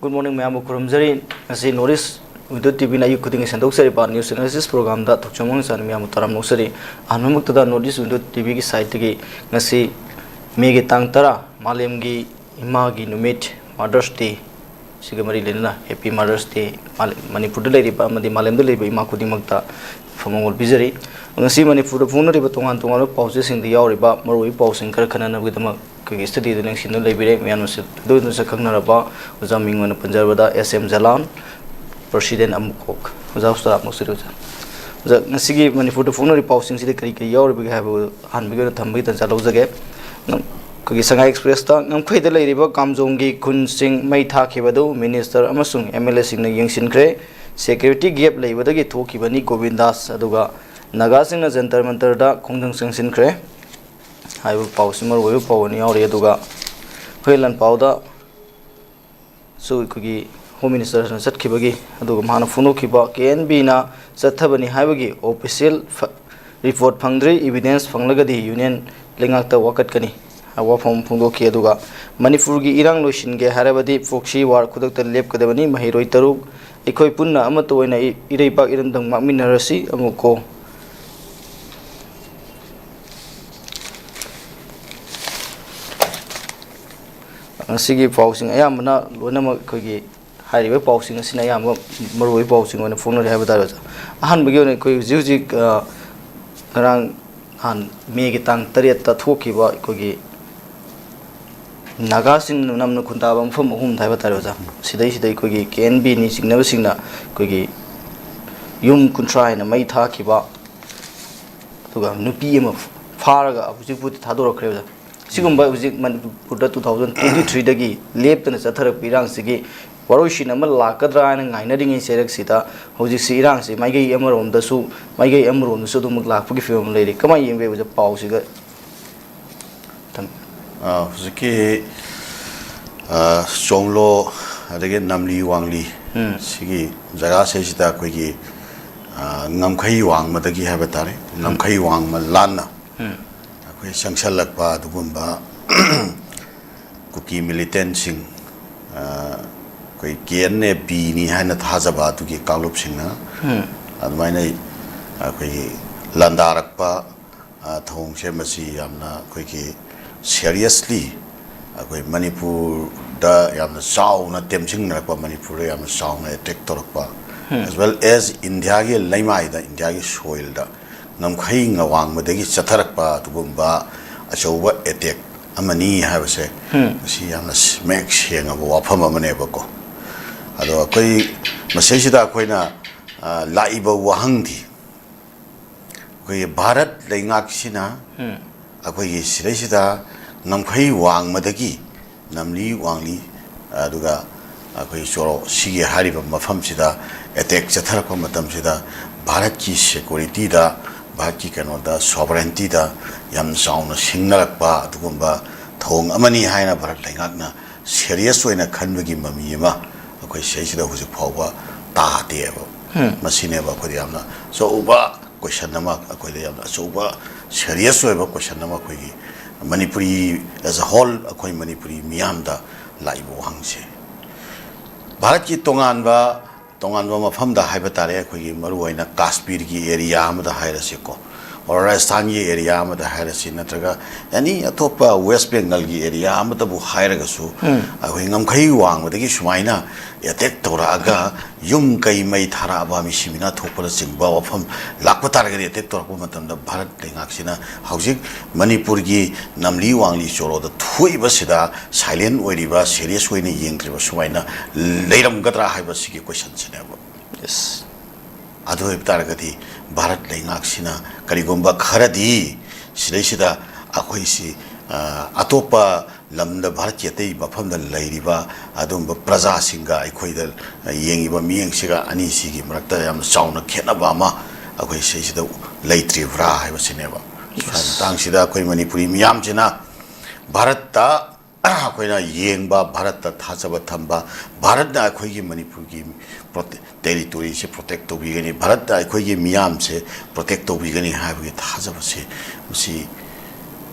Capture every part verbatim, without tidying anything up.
Good morning, ꯃꯌꯥꯝꯕꯨ ꯈꯨꯔꯨꯝꯖꯔꯤ꯫ ꯉꯁꯤ North East Window T ꯚꯤꯅ ꯑꯌꯨꯛ ꯈꯨꯗꯤꯡꯒꯤ ꯁꯟꯗꯣꯛꯆꯔꯤꯕ news analysis programꯗ ꯊꯣꯛꯆꯣꯝ ꯃꯉꯥꯡꯆꯥꯅ ꯃꯌꯥꯝꯕꯨ ꯇꯔꯥꯝꯅ ꯑꯣꯛꯆꯔꯤ꯫ ꯑꯍꯥꯟꯕꯃꯛꯇꯗ North East Window ꯇꯤ ꯚꯤꯒꯤ sideꯇꯒꯤ ꯉꯁꯤ ꯃꯦꯒꯤ ꯇꯥꯡ ꯇꯔꯥ, ꯃꯥꯂꯦꯝꯒꯤ ꯏꯃꯥꯒꯤ ꯅꯨꯃꯤꯠ, Mother's Day, ꯁꯤꯒ ꯃꯔꯤ ꯂꯩꯅꯅ Happy Mother's Day, ꯃꯥꯂꯦ-, ꯃꯅꯤꯄꯨꯔꯗ ꯂꯩꯔꯤꯕ ꯑꯃꯗꯤ ꯃꯥꯂꯦꯝꯗ ꯂꯩꯔꯤꯕ ꯏꯃꯥ ꯈꯨꯗꯤꯡꯃꯛꯇ ꯌꯥꯏꯐ ꯃꯪꯒꯣꯜ ꯄꯤꯖꯔꯤ꯫ ꯉꯁꯤ ꯃꯅꯤꯄꯨꯔꯗ ꯐꯣꯡꯅꯔꯤꯕ ꯇꯣꯉꯥꯟ ꯇꯣꯉꯥꯟꯕ ꯄꯥꯎꯆꯦꯁꯤꯡꯗ ꯌꯥꯎꯔꯤꯕ ꯃꯔꯨꯑꯣꯏꯕ ꯄꯥꯎꯁꯤꯡ ꯈꯔ ꯈꯟꯅꯅꯕꯒꯤꯗꯃꯛ ꯑꯩꯈꯣꯏꯒꯤ studio ꯗ ꯂꯦꯡꯁꯤꯟꯗꯨꯅ ꯂꯩꯕꯤꯔꯦ꯫ ꯃꯌꯥꯝꯅꯁꯨ ꯑꯗꯨ ꯁꯛꯈꯪꯅꯔꯕ ꯑꯣꯖꯥ ꯃꯤꯡ ꯑꯣꯏꯅ ꯄꯟꯖꯔꯕꯗ ꯑꯦꯁ ꯑꯦꯝ ꯖꯂꯥꯟ, President ꯑꯃꯨꯀꯣꯛ꯫ ꯑꯣꯖꯥ ꯎꯁꯇꯥꯗ ꯑꯃꯨꯛ ꯁꯤꯔꯨ ꯑꯣꯖꯥ꯫ ꯑꯣꯖꯥ, ꯉꯁꯤꯒꯤ ꯃꯅꯤꯄꯨꯔꯗ ꯐꯣꯡꯅꯔꯤꯕ ꯄꯥꯎꯁꯤꯡꯁꯤꯗ ꯀꯔꯤ ꯀꯔꯤ ꯌꯥꯎꯔꯤꯕꯒꯦ ꯍꯥꯏꯕ ꯑꯍꯥꯟꯕꯒꯤ ꯑꯣꯏꯅ ꯊꯝꯕꯒꯤ ꯇꯥꯟꯖꯥ ꯂꯧꯖꯒꯦ꯫ ꯉꯝ-, ꯑꯩꯈꯣꯏꯒꯤ ꯁꯉꯥꯏ ꯑꯦꯛꯁꯄ꯭ꯔꯦꯁꯇ ꯉꯝꯈꯩꯗ ꯂꯩꯔꯤꯕ ꯀꯥꯝꯖꯣꯡꯒꯤ ꯈꯨꯟꯁꯤꯡ ꯃꯩ ꯊꯥꯈꯤꯕꯗꯨ minister ꯑꯃꯁꯨꯡ M L A ꯁꯤꯡꯅ ꯌꯦꯡꯁꯤꯟꯈ꯭ꯔꯦ꯫ Security gap ꯂꯩꯕꯗꯒꯤ ꯊꯣꯛꯈꯤꯕꯅꯤ ꯒꯣꯕꯤꯟꯗꯥꯁ꯫ ꯑꯗꯨꯒ ꯅꯥꯒꯥꯁꯤꯡꯅ ꯖꯟꯇꯔ ꯃꯟꯇꯔꯗ ꯈꯣꯡꯖꯪ ꯆꯪꯁꯤꯟꯈ꯭ꯔꯦ꯫ ꯍꯥꯏꯕ ꯄꯥꯎꯁꯤ ꯃꯔꯨꯑꯣꯏꯕ ꯄꯥꯎ ꯑꯣꯏꯅ ꯌꯥꯎꯔꯤ꯫ ꯑꯗꯨꯒ ꯍꯨꯏꯂꯥꯟꯄꯥꯎꯗ ꯁꯨ ꯑꯩꯈꯣꯏꯒꯤ Home Minister ꯅ ꯆꯠꯈꯤꯕꯒꯤ, ꯑꯗꯨꯒ ꯃꯍꯥꯛꯅ ꯐꯣꯡꯗꯣꯛꯈꯤꯕ K N B ꯅ ꯆꯠꯊꯕꯅꯤ ꯍꯥꯏꯕꯒꯤ official ꯐ-, report ꯐꯪꯗ꯭ꯔꯤ, evidence ꯐꯪꯂꯒꯗꯤ union ꯂꯩꯉꯥꯛꯇ ꯋꯥꯀꯠꯀꯅꯤ ꯍꯥꯏꯕ ꯋꯥꯐꯝ ꯑꯃ ꯐꯣꯡꯗꯣꯛꯈꯤ꯫ ꯑꯗꯨꯒ ꯃꯅꯤꯄꯨꯔꯒꯤ ꯏꯔꯥꯡ ꯂꯣꯏꯁꯤꯟꯒꯦ ꯍꯥꯏꯔꯕꯗꯤ proxy war ꯈꯨꯗꯛꯇ ꯂꯦꯞꯀꯗꯕꯅꯤ, ꯃꯍꯩꯔꯣꯏ ꯇꯔꯨꯛ, ꯑꯩꯈꯣꯏ ꯄꯨꯟꯅ ꯑꯃꯠꯇ ꯑꯣꯏꯅ ꯏ-, ꯏꯔꯩꯕꯥꯛ ꯏꯔꯝꯗꯝ ꯉꯥꯛꯃꯤꯟꯅꯔꯁꯤ ꯑꯃꯨꯛ ꯀꯣ꯫ ꯉꯁꯤꯒꯤ ꯄꯥꯎꯁꯤꯡ ꯑꯌꯥꯝꯕꯅ ꯂꯣꯏꯅꯃꯛ ꯑꯩꯈꯣꯏꯒꯤ ꯍꯥꯏꯔꯤꯕ ꯄꯥꯎꯁꯤꯡ ꯑꯁꯤꯅ ꯑꯌꯥꯝꯕ ꯃꯔꯨꯑꯣꯏꯕ ꯄꯥꯎꯁꯤꯡ ꯑꯣꯏꯅ ꯐꯣꯡꯅꯔꯤ ꯍꯥꯏꯕ ꯇꯥꯔꯦ, ꯑꯣꯖꯥ꯫ ꯑꯍꯥꯟꯕꯒꯤ ꯑꯣꯏꯅ ꯑꯩꯈꯣꯏ ꯍꯧꯖꯤꯛ ꯍꯧꯖꯤꯛ, ꯑ, ꯉꯔꯥꯡ ꯅꯍꯥꯟ ꯃꯦꯒꯤ ꯇꯥꯡ ꯇꯔꯦꯠꯇ ꯊꯣꯛꯈꯤꯕ ꯑꯩꯈꯣꯏꯒꯤ ꯅꯥꯒꯥꯁꯤꯡꯅ ꯅꯝꯅ ꯈꯨꯟꯗꯥꯕ ꯃꯐꯝ ꯑꯍꯨꯝꯗ ꯍꯥꯏꯕ ꯇꯥꯔꯦ, ꯑꯣꯖꯥ꯫ ꯁꯤꯗꯩꯁꯤꯗ ꯑꯩꯈꯣꯏꯒꯤ K N B ꯅꯤ ꯆꯤꯡꯅꯕꯁꯤꯡꯅ ꯑꯩꯈꯣꯏꯒꯤ ꯌꯨꯝ ꯀꯨꯟꯊ꯭ꯔꯥ ꯍꯦꯟꯅ ꯃꯩ ꯊꯥꯈꯤꯕ, ꯑꯗꯨꯒ ꯅꯨꯄꯤ ꯑꯃ ꯐꯥꯔꯒ ꯍꯧꯖꯤꯛꯄꯨꯗꯤ ꯊꯥꯗꯣꯔꯛꯈ꯭ꯔꯦ, ꯑꯣꯖꯥ꯫ ꯁꯤꯒꯨꯝꯕ ꯍꯧꯖꯤꯛ ꯃꯅꯤꯄꯨꯔꯗ two thousand twenty three ꯗꯒꯤ ꯂꯦꯞꯇꯅ ꯆꯠꯊꯔꯛꯄ ꯏꯔꯥꯡꯁꯤꯒꯤ ꯋꯥꯔꯣꯏꯁꯤꯟ ꯑꯃ ꯂꯥꯛꯀꯗ꯭ꯔꯥ ꯍꯥꯏꯅ ꯉꯥꯏꯅꯔꯤꯉꯩ ꯆꯩꯔꯛꯁꯤꯗ, ꯍꯧꯖꯤꯛꯁꯤ ꯏꯔꯥꯡꯁꯤ ꯃꯥꯏꯀꯩ ꯑꯃꯔꯣꯝꯗꯁꯨ, ꯃꯥꯏꯀꯩ ꯑꯃꯔꯣꯝꯗꯁꯨ ꯑꯗꯨꯃꯛ ꯂꯥꯛꯄꯒꯤ ꯐꯤꯕꯝ ꯑꯃ ꯂꯩꯔꯤ꯫ ꯀꯃꯥꯏꯅ ꯌꯦꯡꯕꯤꯕꯗ ꯄꯥꯎꯁꯤꯒ ꯊꯝ-, ꯑ, ꯍꯧꯖꯤꯛꯀꯤ, ꯑ, ꯆꯣꯡꯂꯣ ꯑꯗꯒꯤ ꯅꯝꯂꯤ ꯋꯥꯡꯂꯤ ꯎꯝ꯫ ꯁꯤꯒꯤ ꯖꯒꯥꯁꯤꯗꯩꯁꯤꯗ ꯑꯩꯈꯣꯏꯒꯤ, ꯑ, ꯉꯝꯈꯩ ꯋꯥꯡꯃꯗꯒꯤ ꯍꯥꯏꯕ ꯇꯥꯔꯦ, ꯎꯝ꯫ ꯉꯝꯈꯩ ꯋꯥꯡꯃ ꯂꯥꯟꯅ ꯎꯝ꯫ ꯑꯩꯈꯣꯏ ꯆꯪꯁꯜꯂꯛꯄ ꯑꯗꯨꯒꯨꯝꯕ ꯀꯨꯀꯤ militantꯁꯤꯡ, ꯑ, ꯑꯩꯈꯣꯏ ꯀꯦ ꯑꯦꯟ ꯑꯦ ꯕꯤꯅꯤ ꯍꯥꯏꯅ ꯊꯥꯖꯕ ꯑꯗꯨꯒꯤ ꯀꯥꯡꯂꯨꯞꯁꯤꯡꯅ ꯑꯗꯨꯃꯥꯏꯅ ꯑꯩꯈꯣꯏꯒꯤ ꯂꯥꯟꯗꯥꯔꯛꯄ, ꯑ, ꯊꯧꯑꯣꯡꯁꯦ, ꯃꯁꯤ ꯌꯥꯝꯅ ꯑꯩꯈꯣꯏꯒꯤ seriously ꯑꯩꯈꯣꯏ ꯃꯅꯤꯄꯨꯔꯗ ꯌꯥꯝꯅ ꯆꯥꯎꯅ ꯇꯦꯝꯁꯤꯡꯅꯔꯛꯄ, ꯃꯅꯤꯄꯨꯔꯗ ꯌꯥꯝꯅ ꯆꯥꯎꯅ attack ꯇꯧꯔꯛꯄ, as well as ꯏꯟꯗꯤꯌꯥꯒꯤ ꯂꯩꯃꯥꯏꯗ, ꯏꯟꯗꯤꯌꯥꯒꯤ soilꯗ ꯉꯝꯈꯩ ꯉꯋꯥꯡꯕꯗꯒꯤ ꯆꯠꯊꯔꯛꯄ ꯑꯗꯨꯒꯨꯝꯕ ꯑꯆꯧꯕ attack ꯑꯃꯅꯤ ꯍꯥꯏꯕꯁꯦ, ꯃꯁꯤ ꯌꯥꯝꯅ ꯃꯌꯦꯛ ꯁꯦꯡꯉꯕ ꯋꯥꯐꯝ ꯑꯃꯅꯦꯕꯀꯣ꯫ ꯑꯗꯣ ꯑꯩꯈꯣꯏ ꯃꯁꯤꯁꯤꯗ ꯑꯩꯈꯣꯏꯅ, ꯑ, ꯂꯥꯛꯏꯕ ꯋꯥꯍꯪꯗꯤ, ꯑꯩꯈꯣꯏꯒꯤ ꯚꯥꯔꯠ ꯂꯩꯉꯥꯛꯁꯤꯅ ꯑꯩꯈꯣꯏꯒꯤ ꯁꯤꯗꯩꯁꯤꯗ ꯉꯝꯈꯩ ꯋꯥꯡꯃꯗꯒꯤ ꯅꯝꯂꯤ ꯋꯥꯡꯂꯤ, ꯑꯗꯨꯒ ꯑꯩꯈꯣꯏ ꯆꯣꯔꯣ ꯁꯤꯒꯤ ꯍꯥꯏꯔꯤꯕ ꯃꯐꯝꯁꯤꯗ attack ꯆꯠꯊꯔꯛꯄ ꯃꯇꯝꯁꯤꯗ, ꯚꯥꯔꯠꯀꯤ securityꯗ, ꯚꯥꯔꯠꯀꯤ ꯀꯩꯅꯣꯗ, sovereigntyꯗ ꯌꯥꯝ ꯆꯥꯎꯅ ꯁꯤꯡꯅꯔꯛꯄ ꯑꯗꯨꯒꯨꯝꯕ ꯊꯧꯑꯣꯡ ꯑꯃꯅꯤ ꯍꯥꯏꯅ ꯚꯥꯔꯠ ꯂꯩꯉꯥꯛꯅ serious ꯑꯣꯏꯅ ꯈꯟꯕꯒꯤ ꯃꯃꯤ ꯑꯃ ꯑꯩꯈꯣꯏ ꯁꯤꯗꯩꯁꯤꯗ ꯍꯧꯖꯤꯛ ꯐꯥꯎꯕ ꯇꯥꯗꯦꯕ꯫ ꯃꯁꯤꯅꯦꯕ ꯑꯩꯈꯣꯏꯗ ꯌꯥꯝꯅ ꯑꯆꯧꯕ question ꯑꯃ, ꯑꯩꯈꯣꯏꯗ ꯌꯥꯝꯅ ꯑꯆꯧꯕ serious ꯑꯣꯏꯕ question ꯑꯃ, ꯑꯩꯈꯣꯏꯒꯤ ꯃꯅꯤꯄꯨꯔꯤ as a whole, ꯑꯩꯈꯣꯏ ꯃꯅꯤꯄꯨꯔꯤ ꯃꯤꯌꯥꯝꯗ ꯂꯥꯛꯏꯕ ꯋꯥꯍꯪꯁꯦ꯫ ꯚꯥꯔꯠꯀꯤ ꯇꯣꯉꯥꯟꯕ, ꯇꯣꯉꯥꯟꯕ ꯃꯐꯝꯗ ꯍꯥꯏꯕ ꯇꯥꯔꯦ, ꯑꯩꯈꯣꯏꯒꯤ ꯃꯔꯨꯑꯣꯏꯅ ꯀꯥꯁꯃꯤꯔꯒꯤ area ꯑꯃꯗ ꯍꯥꯏꯔꯁꯤꯀꯣ, or ꯔꯥꯖꯁꯊꯥꯟꯒꯤ area ꯑꯃꯗ ꯍꯥꯏꯔꯁꯤ, ꯅꯠꯇ꯭ꯔꯒ any ꯑꯇꯣꯞꯄ West Bengalꯒꯤ area ꯑꯃꯗꯕꯨ ꯍꯥꯏꯔꯒꯁꯨ, ꯑꯩꯈꯣꯏ ꯉꯝꯈꯩ ꯋꯥꯡꯃꯗꯒꯤ ꯁꯨꯃꯥꯏꯅ attack ꯇꯧꯔꯛꯑꯒ ꯌꯨꯝ ꯀꯩ ꯃꯩ ꯊꯥꯔꯛꯑꯕ, ꯃꯤꯁꯤ ꯃꯤꯅꯥ ꯊꯣꯛꯄꯅꯆꯤꯡꯕ ꯋꯥꯐꯝ ꯂꯥꯛꯄ ꯇꯥꯔꯒꯗꯤ, attack ꯇꯧꯔꯛꯄ ꯃꯇꯝꯗ ꯚꯥꯔꯠ ꯂꯩꯉꯥꯛꯁꯤꯅ ꯍꯧꯖꯤꯛ ꯃꯅꯤꯄꯨꯔꯒꯤ ꯅꯝꯂꯤ ꯋꯥꯡꯂꯤ ꯆꯣꯔꯣꯗ ꯊꯣꯛꯏꯕꯁꯤꯗ silent ꯑꯣꯏꯔꯤꯕ, serious ꯑꯣꯏꯅ ꯌꯦꯡꯗ꯭ꯔꯤꯕ ꯁꯨꯃꯥꯏꯅ ꯂꯩꯔꯝꯒꯗ꯭ꯔꯥ ꯍꯥꯏꯕꯁꯤꯒꯤ questionꯁꯤꯅꯦꯕ꯫ ꯑꯗꯨ ꯑꯣꯏꯕ ꯇꯥꯔꯒꯗꯤ ꯚꯥꯔꯠ ꯂꯩꯉꯥꯛꯁꯤꯅ ꯀꯔꯤꯒꯨꯝꯕ ꯈꯔꯗꯤ ꯁꯤꯗꯩꯁꯤꯗ ꯑꯩꯈꯣꯏꯁꯤ, ꯑ, ꯑꯇꯣꯞꯄ ꯂꯝꯗ, ꯚꯥꯔꯠꯀꯤ ꯑꯇꯩ ꯃꯐꯝꯗ ꯂꯩꯔꯤꯕ ꯑꯗꯨꯒꯨꯝꯕ ꯄ꯭ꯔꯖꯥꯁꯤꯡꯒ ꯑꯩꯈꯣꯏꯗ ꯌꯦꯡꯉꯤꯕ ꯃꯤꯠꯌꯦꯡꯁꯤꯒ ꯑꯅꯤꯁꯤꯒꯤ ꯃꯔꯛꯇ ꯌꯥꯝꯅ ꯆꯥꯎꯅ ꯈꯦꯠꯅꯕ ꯑꯃ ꯑꯩꯈꯣꯏ ꯁꯤꯁꯤꯗ ꯂꯩꯇ꯭ꯔꯤꯕ꯭ꯔꯥ ꯍꯥꯏꯕꯁꯤꯅꯦꯕ꯫ ꯁ꯭ꯋꯥꯏ ꯃꯇꯥꯡꯁꯤꯗ ꯑꯩꯈꯣꯏ ꯃꯅꯤꯄꯨꯔꯤ ꯃꯤꯌꯥꯝꯁꯤꯅ ꯚꯥꯔꯠꯇ ꯑꯩꯈꯣꯏꯅ ꯌꯦꯡꯕ, ꯚꯥꯔꯠꯇ ꯊꯥꯖꯕ ꯊꯝꯕ, ꯚꯥꯔꯠꯅ ꯑꯩꯈꯣꯏꯒꯤ ꯃꯅꯤꯄꯨꯔꯒꯤ ꯄ꯭ꯔꯣꯇꯦ-, territoryꯁꯦ protect ꯇꯧꯕꯤꯒꯅꯤ, ꯚꯥꯔꯠꯅ ꯑꯩꯈꯣꯏꯒꯤ ꯃꯤꯌꯥꯝꯁꯦ protect ꯇꯧꯕꯤꯒꯅꯤ ꯍꯥꯏꯕꯒꯤ ꯊꯥꯖꯕꯁꯦ, ꯃꯁꯤ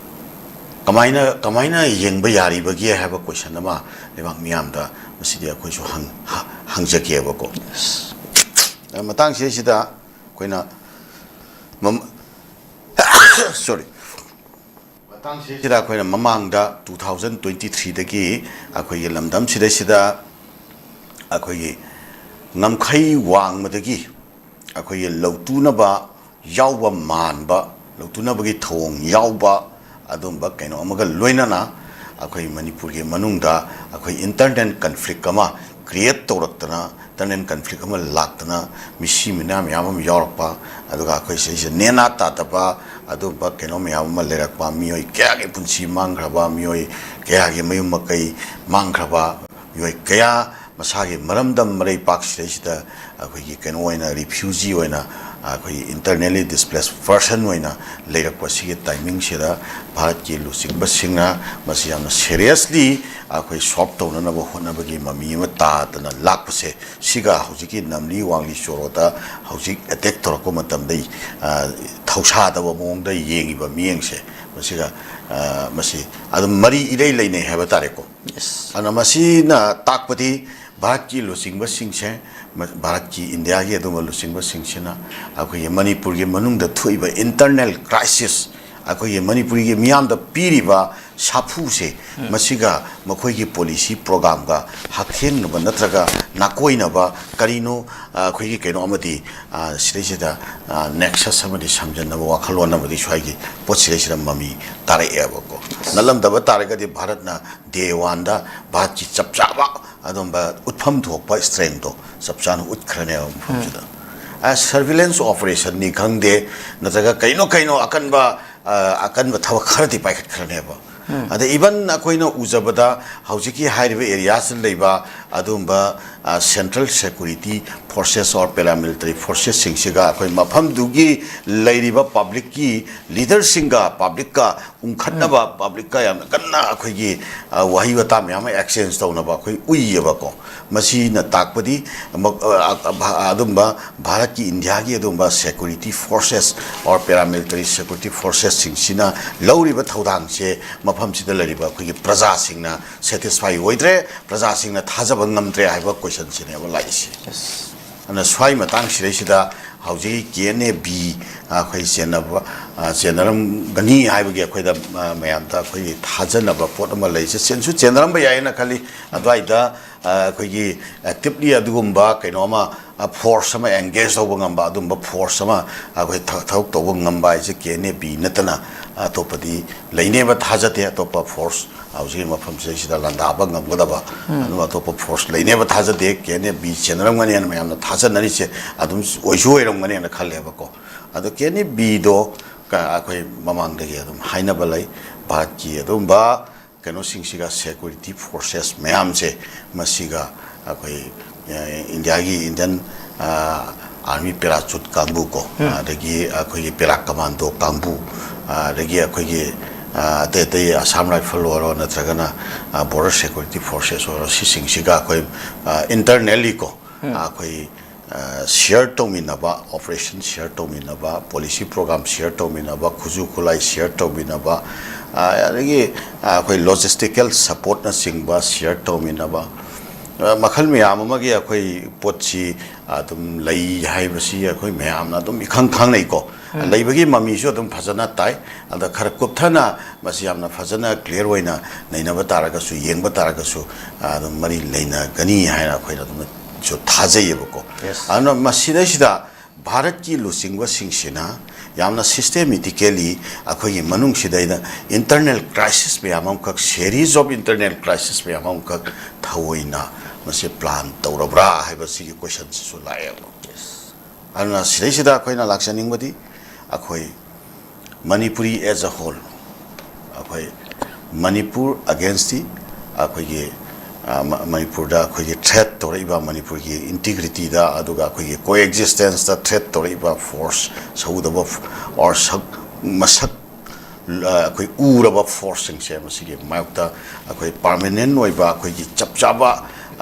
ꯀꯃꯥꯏꯅ, ꯀꯃꯥꯏꯅ ꯌꯦꯡꯕ ꯌꯥꯔꯤꯕꯒꯦ ꯍꯥꯏꯕ question ꯑꯃ ꯂꯩꯕꯥꯛ ꯃꯤꯌꯥꯝꯗ ꯃꯁꯤꯗꯤ ꯑꯩꯈꯣꯏꯁꯨ ꯍꯪ-, ꯍ-, ꯍꯪꯖꯒꯦꯕꯀꯣ꯫ ꯑ, ꯃꯇꯥꯡꯁꯤꯗꯩꯁꯤꯗ ꯑꯩꯈꯣꯏꯅ ꯃꯝ-, sorry, ꯃꯇꯥꯡꯁꯤꯗꯩꯁꯤꯗ ꯑꯩꯈꯣꯏꯅ ꯃꯃꯥꯡꯗ two thousand twenty threeꯗꯒꯤ ꯑꯩꯈꯣꯏꯒꯤ ꯂꯝꯗꯝꯁꯤꯗꯩꯁꯤꯗ ꯑꯩꯈꯣꯏꯒꯤ ꯉꯝꯈꯩ ꯋꯥꯡꯃꯗꯒꯤ ꯑꯩꯈꯣꯏꯒꯤ ꯂꯧꯇꯨꯅꯕ ꯌꯥꯎꯕ ꯃꯥꯟꯕ, ꯂꯧꯇꯨꯅꯕꯒꯤ ꯊꯧꯑꯣꯡ ꯌꯥꯎꯕ ꯑꯗꯨꯝꯕ ꯀꯩꯅꯣ ꯑꯃꯒ ꯂꯣꯏꯅꯅ ꯑꯩꯈꯣꯏ ꯃꯅꯤꯄꯨꯔꯒꯤ ꯃꯅꯨꯡꯗ ꯑꯩꯈꯣꯏ internal conflict ꯑꯃ create ꯇꯧꯔꯛꯇꯅ, internal conflict ꯑꯃ ꯂꯥꯛꯇꯅ ꯃꯤꯁꯤ ꯃꯤꯅꯥ ꯃꯌꯥꯝ ꯑꯃ ꯌꯥꯎꯔꯛꯄ, ꯑꯗꯨꯒ ꯑꯩꯈꯣꯏ ꯁꯤꯁꯦ ꯅꯦꯅꯥ ꯇꯥꯗꯕ ꯑꯗꯨꯝꯕ ꯀꯩꯅꯣ ꯃꯌꯥꯝ ꯑꯃ ꯂꯩꯔꯛꯄ, ꯃꯤꯑꯣꯏ ꯀꯌꯥꯒꯤ ꯄꯨꯟꯁꯤ ꯃꯥꯡꯈ꯭ꯔꯕ, ꯃꯤꯑꯣꯏ ꯀꯌꯥꯒꯤ ꯃꯌꯨꯝ ꯃꯀꯩ ꯃꯥꯡꯈ꯭ꯔꯕ, ꯃꯤꯑꯣꯏ ꯀꯌꯥ ꯃꯁꯥꯒꯤ ꯃꯔꯝꯗꯝ ꯃꯔꯩꯄꯥꯛ ꯁꯤꯗꯩꯁꯤꯗ ꯑꯩꯈꯣꯏꯒꯤ ꯀꯩꯅꯣ ꯑꯣꯏꯅ, refugee ꯑꯣꯏꯅ, ꯑꯩꯈꯣꯏꯒꯤ internally displaced person ꯑꯣꯏꯅ ꯂꯩꯔꯛꯄ ꯁꯤꯒꯤ timingꯁꯤꯗ ꯚꯥꯔꯠꯀꯤ ꯂꯨꯆꯤꯡꯕꯁꯤꯡꯅ ꯃꯁꯤ ꯌꯥꯝꯅ seriously ꯑꯩꯈꯣꯏ solve ꯇꯧꯅꯅꯕ ꯍꯣꯠꯅꯕꯒꯤ ꯃꯃꯤ ꯑꯃ ꯇꯥꯗꯅ ꯂꯥꯛꯄꯁꯦ, ꯁꯤꯒ ꯍꯧꯖꯤꯛꯀꯤ ꯅꯝꯂꯤ ꯋꯥꯡꯂꯤ ꯆꯣꯔꯣꯗ ꯍꯧꯖꯤꯛ attack ꯇꯧꯔꯛꯄ ꯃꯇꯝꯗ, ꯑ, ꯊꯧꯁꯥꯗꯕ ꯃꯑꯣꯡꯗ ꯌꯦꯡꯉꯤꯕ ꯃꯤꯠꯌꯦꯡꯁꯦ, ꯃꯁꯤꯒ, ꯑ, ꯃꯁꯤ ꯑꯗꯨꯝ ꯃꯔꯤ ꯏꯔꯩ ꯂꯩꯅꯩ ꯍꯥꯏꯕ ꯇꯥꯔꯦꯀꯣ꯫ ꯑꯗꯨꯅ ꯃꯁꯤꯅ ꯇꯥꯛꯄꯗꯤ ꯚꯥꯔꯠꯀꯤ ꯂꯨꯆꯤꯡꯕꯁꯤꯡꯁꯦ, ꯃ-, ꯚꯥꯔꯠꯀꯤ, ꯏꯟꯗꯤꯌꯥꯒꯤ ꯑꯗꯨꯒꯨꯝꯕ ꯂꯨꯆꯤꯡꯕꯁꯤꯡꯁꯤꯅ ꯑꯩꯈꯣꯏꯒꯤ ꯃꯅꯤꯄꯨꯔꯒꯤ ꯃꯅꯨꯡꯗ ꯊꯣꯛꯏꯕ internal crisis, ꯑꯩꯈꯣꯏꯒꯤ ꯃꯅꯤꯄꯨꯔꯒꯤ ꯃꯤꯌꯥꯝꯗ ꯄꯤꯔꯤꯕ ꯁꯥꯐꯨꯁꯦ, ꯃꯁꯤꯒ ꯃꯈꯣꯏꯒꯤ policy programꯒ ꯍꯛꯊꯦꯡꯅꯕ ꯅꯠꯇ꯭ꯔꯒ ꯅꯥꯀꯣꯏꯅꯕ ꯀꯔꯤꯅꯣ, ꯑ, ꯑꯩꯈꯣꯏꯒꯤ ꯀꯩꯅꯣ ꯑꯃꯗꯤ, ꯑ, ꯁꯤꯗꯩꯁꯤꯗ, ꯑ, nexus ꯑꯃꯗꯤ ꯁꯝꯖꯟꯅꯕ ꯋꯥꯈꯜꯂꯣꯟ ꯑꯃꯗꯤ ꯁ꯭ꯋꯥꯏꯒꯤ ꯄꯣꯠꯁꯤꯗꯩꯁꯤꯗ ꯃꯃꯤ ꯇꯥꯔꯛꯑꯦꯕꯀꯣ꯫ ꯅꯠꯂꯝꯗꯕ ꯇꯥꯔꯒꯗꯤ ꯚꯥꯔꯠꯅ day oneꯗ ꯚꯥꯔꯠꯀꯤ ꯆꯞ ꯆꯥꯕ ꯑꯗꯨꯝꯕ ꯎꯠꯐꯝ ꯊꯣꯛꯄ strengthꯗꯣ ꯆꯞ ꯆꯥꯅ ꯎꯠꯈ꯭ꯔꯅꯦꯕ ꯃꯐꯝꯁꯤꯗ꯫ ꯑ, surveillance operationꯅꯤ ꯈꯪꯗꯦ, ꯅꯠꯇ꯭ꯔꯒ ꯀꯩꯅꯣ ꯀꯩꯅꯣ ꯑꯀꯟꯕ, ꯑ, ꯑꯀꯟꯕ ꯊꯕꯛ ꯈꯔꯗꯤ ꯄꯥꯏꯈꯠꯈ꯭ꯔꯅꯦꯕ꯫ ꯑꯗ even ꯑꯩꯈꯣꯏꯅ ꯎꯖꯕꯗ ꯍꯧꯖꯤꯛꯀꯤ ꯍꯥꯏꯔꯤꯕ areaꯁꯤꯗ ꯂꯩꯕ ꯑꯗꯨꯒꯨꯝꯕ, ꯑ, central security forces or paramilitary forcesꯁꯤꯡꯁꯤꯒ ꯑꯩꯈꯣꯏ ꯃꯐꯝꯗꯨꯒꯤ ꯂꯩꯔꯤꯕ publicꯀꯤ leaderꯁꯤꯡꯒ publicꯀ ꯎꯪꯈꯠꯅꯕ, publicꯀ ꯌꯥꯝꯅ ꯀꯟꯅ ꯑꯩꯈꯣꯏꯒꯤ, ꯑ, ꯋꯥꯍꯩ ꯋꯥꯇꯥ ꯃꯌꯥꯝ ꯑꯃ exchange ꯇꯧꯅꯕ ꯑꯩꯈꯣꯏ ꯎꯏꯌꯦꯕꯀꯣ꯫ ꯃꯁꯤꯅ ꯇꯥꯛꯄꯗꯤ ꯑꯃ-, ꯑ, ꯑ, ꯑꯗꯨꯝꯕ ꯚꯥꯔꯠꯀꯤ, ꯏꯟꯗꯤꯌꯥꯒꯤ ꯑꯗꯨꯝꯕ security forces or paramilitary security forcesꯁꯤꯡꯁꯤꯅ ꯂꯧꯔꯤꯕ ꯊꯧꯗꯥꯡꯁꯦ ꯃꯐꯝꯁꯤꯗ ꯂꯩꯔꯤꯕ ꯑꯩꯈꯣꯏꯒꯤ ꯄ꯭ꯔꯖꯥꯁꯤꯡꯅ satisfy ꯑꯣꯏꯗ꯭ꯔꯦ, ꯄ꯭ꯔꯖꯥꯁꯤꯡꯅ ꯊꯥꯖꯕ ꯉꯝꯗ꯭ꯔꯦ ꯍꯥꯏꯕ questionꯁꯤꯅꯦꯕ ꯂꯥꯛꯏꯁꯦ꯫ ꯑꯗꯨꯅ ꯁ꯭ꯋꯥꯏ ꯃꯇꯥꯡꯁꯤꯗꯩꯁꯤꯗ ꯍꯧꯖꯤꯛ ꯀꯦ ꯑꯦꯟ ꯑꯦ ꯕꯤ ꯑꯩꯈꯣꯏ ꯆꯦꯟꯅꯕ, ꯑ, ꯆꯦꯟꯅꯔꯝꯒꯅꯤ ꯍꯥꯏꯕꯒꯤ ꯑꯩꯈꯣꯏꯗ, ꯑ, ꯃꯌꯥꯝꯗ ꯑꯩꯈꯣꯏꯒꯤ ꯊꯥꯖꯅꯕ ꯄꯣꯠ ꯑꯃ ꯂꯩꯁꯦ꯫ ꯆꯦꯟꯁꯨ ꯆꯦꯟꯅꯔꯝꯕ ꯌꯥꯏꯅ ꯈꯜꯂꯤ꯫ ꯑꯗꯨꯋꯥꯏꯗ, ꯑ, ꯑꯩꯈꯣꯏꯒꯤ actively ꯑꯗꯨꯒꯨꯝꯕ ꯀꯩꯅꯣ ꯑꯃ, ꯑ, force ꯑꯃ engage ꯇꯧꯕ ꯉꯝꯕ, ꯑꯗꯨꯝꯕ force ꯑꯃ ꯑꯩꯈꯣꯏ ꯊ-, ꯊꯕꯛ ꯇꯧꯕ ꯉꯝꯕ ꯍꯥꯏꯁꯦ ꯀꯦ ꯑꯦꯟ ꯑꯦ ꯕꯤ ꯅꯠꯇꯅ ꯑꯇꯣꯞꯄꯗꯤ ꯂꯩꯅꯦꯕ ꯊꯥꯖꯗꯦ꯫ ꯑꯇꯣꯞꯄ force ꯍꯧꯖꯤꯛꯀꯤ ꯃꯐꯝꯁꯤꯗꯩꯁꯤꯗ ꯂꯥꯟꯗꯥꯕ ꯉꯝꯒꯗꯕ ꯑꯗꯨꯝ ꯑꯇꯣꯞꯄ force ꯂꯩꯅꯦꯕ ꯊꯥꯖꯗꯦ꯫ ꯀꯦ ꯑꯦꯟ ꯑꯦ ꯕꯤ ꯆꯦꯟꯅꯔꯝꯒꯅꯦꯅ ꯃꯌꯥꯝꯅ ꯊꯥꯖꯅꯔꯤꯁꯦ ꯑꯗꯨꯝ ꯑꯣꯏꯁꯨ ꯑꯣꯏꯔꯝꯒꯅꯦꯅ ꯈꯜꯂꯦꯕꯀꯣ꯫ ꯑꯗꯣ ꯀꯦ ꯑꯦꯟ ꯑꯦ ꯕꯤꯗꯣ ꯑꯩꯈꯣꯏ ꯃꯃꯥꯡꯗꯒꯤ ꯑꯗꯨꯝ ꯍꯥꯏꯅꯕ ꯂꯩ, ꯚꯥꯔꯠꯀꯤ ꯑꯗꯨꯝꯕ ꯀꯩꯅꯣꯁꯤꯡꯁꯤꯒ, security forces ꯃꯌꯥꯝꯁꯦ, ꯃꯁꯤꯒ ꯑꯩꯈꯣꯏ, ꯑ, ꯏꯟꯗꯤꯌꯥꯒꯤ Indian, ꯑ, Army parachute ꯀꯥꯡꯕꯨ ꯀꯣ, ꯑꯗꯒꯤ ꯑꯩꯈꯣꯏꯒꯤ para commando ꯀꯥꯡꯕꯨ, ꯑ, ꯑꯗꯒꯤ ꯑꯩꯈꯣꯏꯒꯤ, ꯑ, ꯑꯇꯩ ꯑꯇꯩ Assam Rifle ꯑꯣꯏꯔꯣ, ꯅꯠꯇ꯭ꯔꯒꯅ, ꯑ, Border Security Forces ꯑꯣꯏꯔꯣ, ꯁꯤꯁꯤꯡꯁꯤꯒ ꯑꯩꯈꯣꯏ, ꯑ, internally ꯀꯣ, ꯑ, ꯑꯩꯈꯣꯏ, ꯑ, share ꯇꯧꯃꯤꯟꯅꯕ, operation share ꯇꯧꯃꯤꯟꯅꯕ, policy program share ꯇꯧꯃꯤꯟꯅꯕ, ꯈꯨꯠꯁꯨ ꯈꯨꯠꯂꯥꯏ share ꯇꯧꯃꯤꯟꯅꯕ, ꯑ, ꯑꯗꯒꯤ, ꯑ, ꯑꯩꯈꯣꯏ logistical supportꯅꯆꯤꯡꯕ share ꯇꯧꯃꯤꯟꯅꯕ, ꯑ, ꯃꯈꯜ ꯃꯌꯥꯝ ꯑꯃꯒꯤ ꯑꯩꯈꯣꯏ ꯄꯣꯠꯁꯤ ꯑꯗꯨꯝ ꯂꯩ ꯍꯥꯏꯕꯁꯤ ꯑꯩꯈꯣꯏ ꯃꯌꯥꯝꯅ ꯑꯗꯨꯝ ꯏꯈꯪ ꯈꯪꯅꯩꯀꯣ꯫ ꯂꯩꯕꯒꯤ ꯃꯃꯤꯁꯨ ꯑꯗꯨꯝ ꯐꯖꯅ ꯇꯥꯏ꯫ ꯑꯗ ꯈꯔ ꯀꯨꯞꯊꯅ ꯃꯁꯤ ꯌꯥꯝꯅ ꯐꯖꯅ clear ꯑꯣꯏꯅ ꯅꯩꯅꯕ ꯇꯥꯔꯒꯁꯨ, ꯌꯦꯡꯕ ꯇꯥꯔꯒꯁꯨ, ꯑ, ꯑꯗꯨꯝ ꯃꯔꯤ ꯂꯩꯅꯒꯅꯤ ꯍꯥꯏꯅ ꯑꯩꯈꯣꯏꯅ ꯑꯗꯨꯝꯁꯨ ꯊꯥꯖꯩꯌꯦꯕꯀꯣ꯫ Yes. ꯑꯗꯨꯅ ꯃꯁꯤꯗꯩꯁꯤꯗ ꯚꯥꯔꯠꯀꯤ ꯂꯨꯆꯤꯡꯕꯁꯤꯡꯁꯤꯅ ꯌꯥꯝꯅ systematically ꯑꯩꯈꯣꯏꯒꯤ ꯃꯅꯨꯡꯁꯤꯗꯩꯗ internal crisis ꯃꯌꯥꯝ ꯑꯃꯈꯛ, series of internal crisis ꯃꯌꯥꯝ ꯑꯃꯈꯛ ꯊꯑꯣꯏꯅ ꯃꯁꯤ plan ꯇꯧꯔꯕ꯭ꯔꯥ ꯍꯥꯏꯕꯁꯤꯒꯤ questionꯁꯤꯁꯨ ꯂꯥꯛꯑꯦꯕ꯫ ꯑꯗꯨꯅ ꯁꯤꯗꯩꯁꯤꯗ ꯑꯩꯈꯣꯏꯅ ꯂꯥꯛꯆꯅꯤꯡꯕꯗꯤ, ꯑꯩꯈꯣꯏ Manipuri as a whole, ꯑꯩꯈꯣꯏ ꯃꯅꯤꯄꯨꯔ against the, ꯑꯩꯈꯣꯏꯒꯤ, ꯑ, ꯃ-, ꯃꯅꯤꯄꯨꯔꯗ ꯑꯩꯈꯣꯏꯒꯤ threat ꯇꯧꯔꯛꯏꯕ, ꯃꯅꯤꯄꯨꯔꯒꯤ integrityꯗ, ꯑꯗꯨꯒ ꯑꯩꯈꯣꯏꯒꯤ coexistence ꯇ threat ꯇꯧꯔꯛꯏꯕ force, ꯁꯎꯗꯕ ꯐ-, or ꯁꯛ-, ꯃꯁꯛ ꯑꯩꯈꯣꯏ ꯎꯔꯕ ꯐꯣꯔꯁꯁꯤꯡꯁꯦ ꯃꯁꯤꯒꯤ ꯃꯥꯌꯣꯛꯇ ꯑꯩꯈꯣꯏ ꯄꯥꯔꯃꯅꯦꯟ ꯑꯣꯏꯕ ꯑꯩꯈꯣꯏꯒꯤ ꯆꯞ ꯆꯥꯕ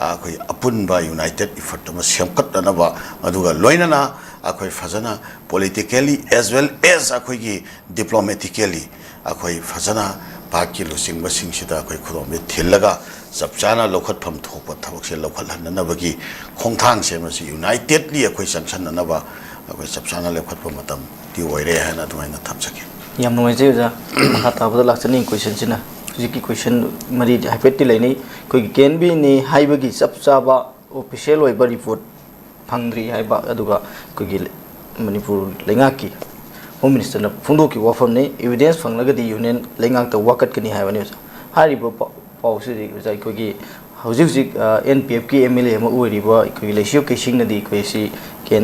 ꯑꯩꯈꯣꯏ ꯑꯄꯨꯟꯕ ꯌꯨꯅꯥꯏꯇꯦꯠ ꯏꯐꯔꯠ ꯑꯃ ꯁꯦꯝꯒꯠꯅꯅꯕ, ꯑꯗꯨꯒ ꯂꯣꯏꯅꯅ ꯑꯩꯈꯣꯏ ꯐꯖꯅ politically as well as ꯑꯩꯈꯣꯏꯒꯤ diplomatically ꯑꯩꯈꯣꯏ ꯐꯖꯅ ꯚꯥꯔꯠꯀꯤ ꯂꯨꯆꯤꯡꯕꯁꯤꯡꯁꯤꯗ ꯑꯩꯈꯣꯏ ꯈꯨꯗꯣꯝꯕꯤ ꯊꯤꯜꯂꯒ ꯆꯞ ꯆꯥꯅ ꯂꯧꯈꯠꯐꯝ ꯊꯣꯛꯄ ꯊꯕꯛꯁꯦ ꯂꯧꯈꯠꯍꯟꯅꯅꯕꯒꯤ ꯈꯣꯡꯊꯥꯡꯁꯦ ꯃꯁꯤ ꯌꯨꯅꯥꯏꯇꯦꯠꯂꯤ ꯑꯩꯈꯣꯏ ꯆꯪꯁꯟꯅꯅꯕ ꯑꯩꯈꯣꯏ ꯆꯞ ꯆꯥꯅ ꯂꯧꯈꯠꯄ ꯃꯇꯝꯗꯤ ꯑꯣꯏꯔꯦ ꯍꯥꯏꯅ ꯑꯗꯨꯃꯥꯏꯅ ꯊꯝꯖꯒꯦ꯫ ꯌꯥꯝ ꯅꯨꯡꯉꯥꯏꯖꯩ ꯑꯣꯖꯥ꯫ ꯃꯈꯥ ꯇꯥꯕꯗ ꯂꯥꯛꯆꯅꯤꯡꯉꯤ ꯀꯣꯏꯁꯟꯁꯤꯅ, ꯍꯧꯖꯤꯛꯀꯤ ꯀꯣꯏꯁꯟ ꯃꯔꯤꯗꯤ ꯍꯥꯏꯐꯦꯠꯇꯤ ꯂꯩꯅꯩ꯫ ꯑꯩꯈꯣꯏꯒꯤ ꯀꯦ ꯑꯦꯟ ꯕꯤꯅꯤ ꯍꯥꯏꯕꯒꯤ ꯆꯞ ꯆꯥꯕ ꯑꯣꯐꯤꯁꯤꯌꯦꯜ ꯑꯣꯏꯕ ꯔꯤꯄꯣꯔꯠ ꯐꯪꯗ꯭ꯔꯤ ꯍꯥꯏꯕ, ꯑꯗꯨꯒ ꯑꯩꯈꯣꯏꯒꯤ ꯃꯅꯤꯄꯨꯔ ꯂꯩꯉꯥꯛꯀꯤ ꯍꯣꯝ ꯃꯤꯅꯤꯁꯇꯔꯅ ꯐꯣꯡꯗꯣꯛꯈꯤꯕ ꯋꯥꯐꯝꯅꯤ, ꯏꯕꯤꯗꯦꯟꯁ ꯐꯪꯂꯒꯗꯤ ꯌꯨꯅꯤꯌꯟ ꯂꯩꯉꯥꯛꯇ ꯋꯥꯀꯠꯀꯅꯤ ꯍꯥꯏꯕꯅꯤ ꯑꯣꯖꯥ꯫ ꯍꯥꯏꯔꯤꯕ ꯄꯥꯎ, ꯄꯥꯎꯁꯤꯗꯤ ꯑꯣꯖꯥ, ꯑꯩꯈꯣꯏꯒꯤ ꯍꯧꯖꯤꯛ ꯍꯧꯖꯤꯛ ꯑꯦꯟ ꯄꯤ ꯑꯦꯐꯀꯤ ꯑꯦꯝ ꯑꯦꯜ ꯑꯦ ꯑꯃ ꯑꯣꯏꯔꯤꯕ ꯑꯩꯈꯣꯏꯒꯤ ꯂꯩꯁꯤꯌꯣ ꯀꯦꯁꯤꯡꯅꯗꯤ ꯑꯩꯈꯣꯏ ꯁꯤ ꯀꯦ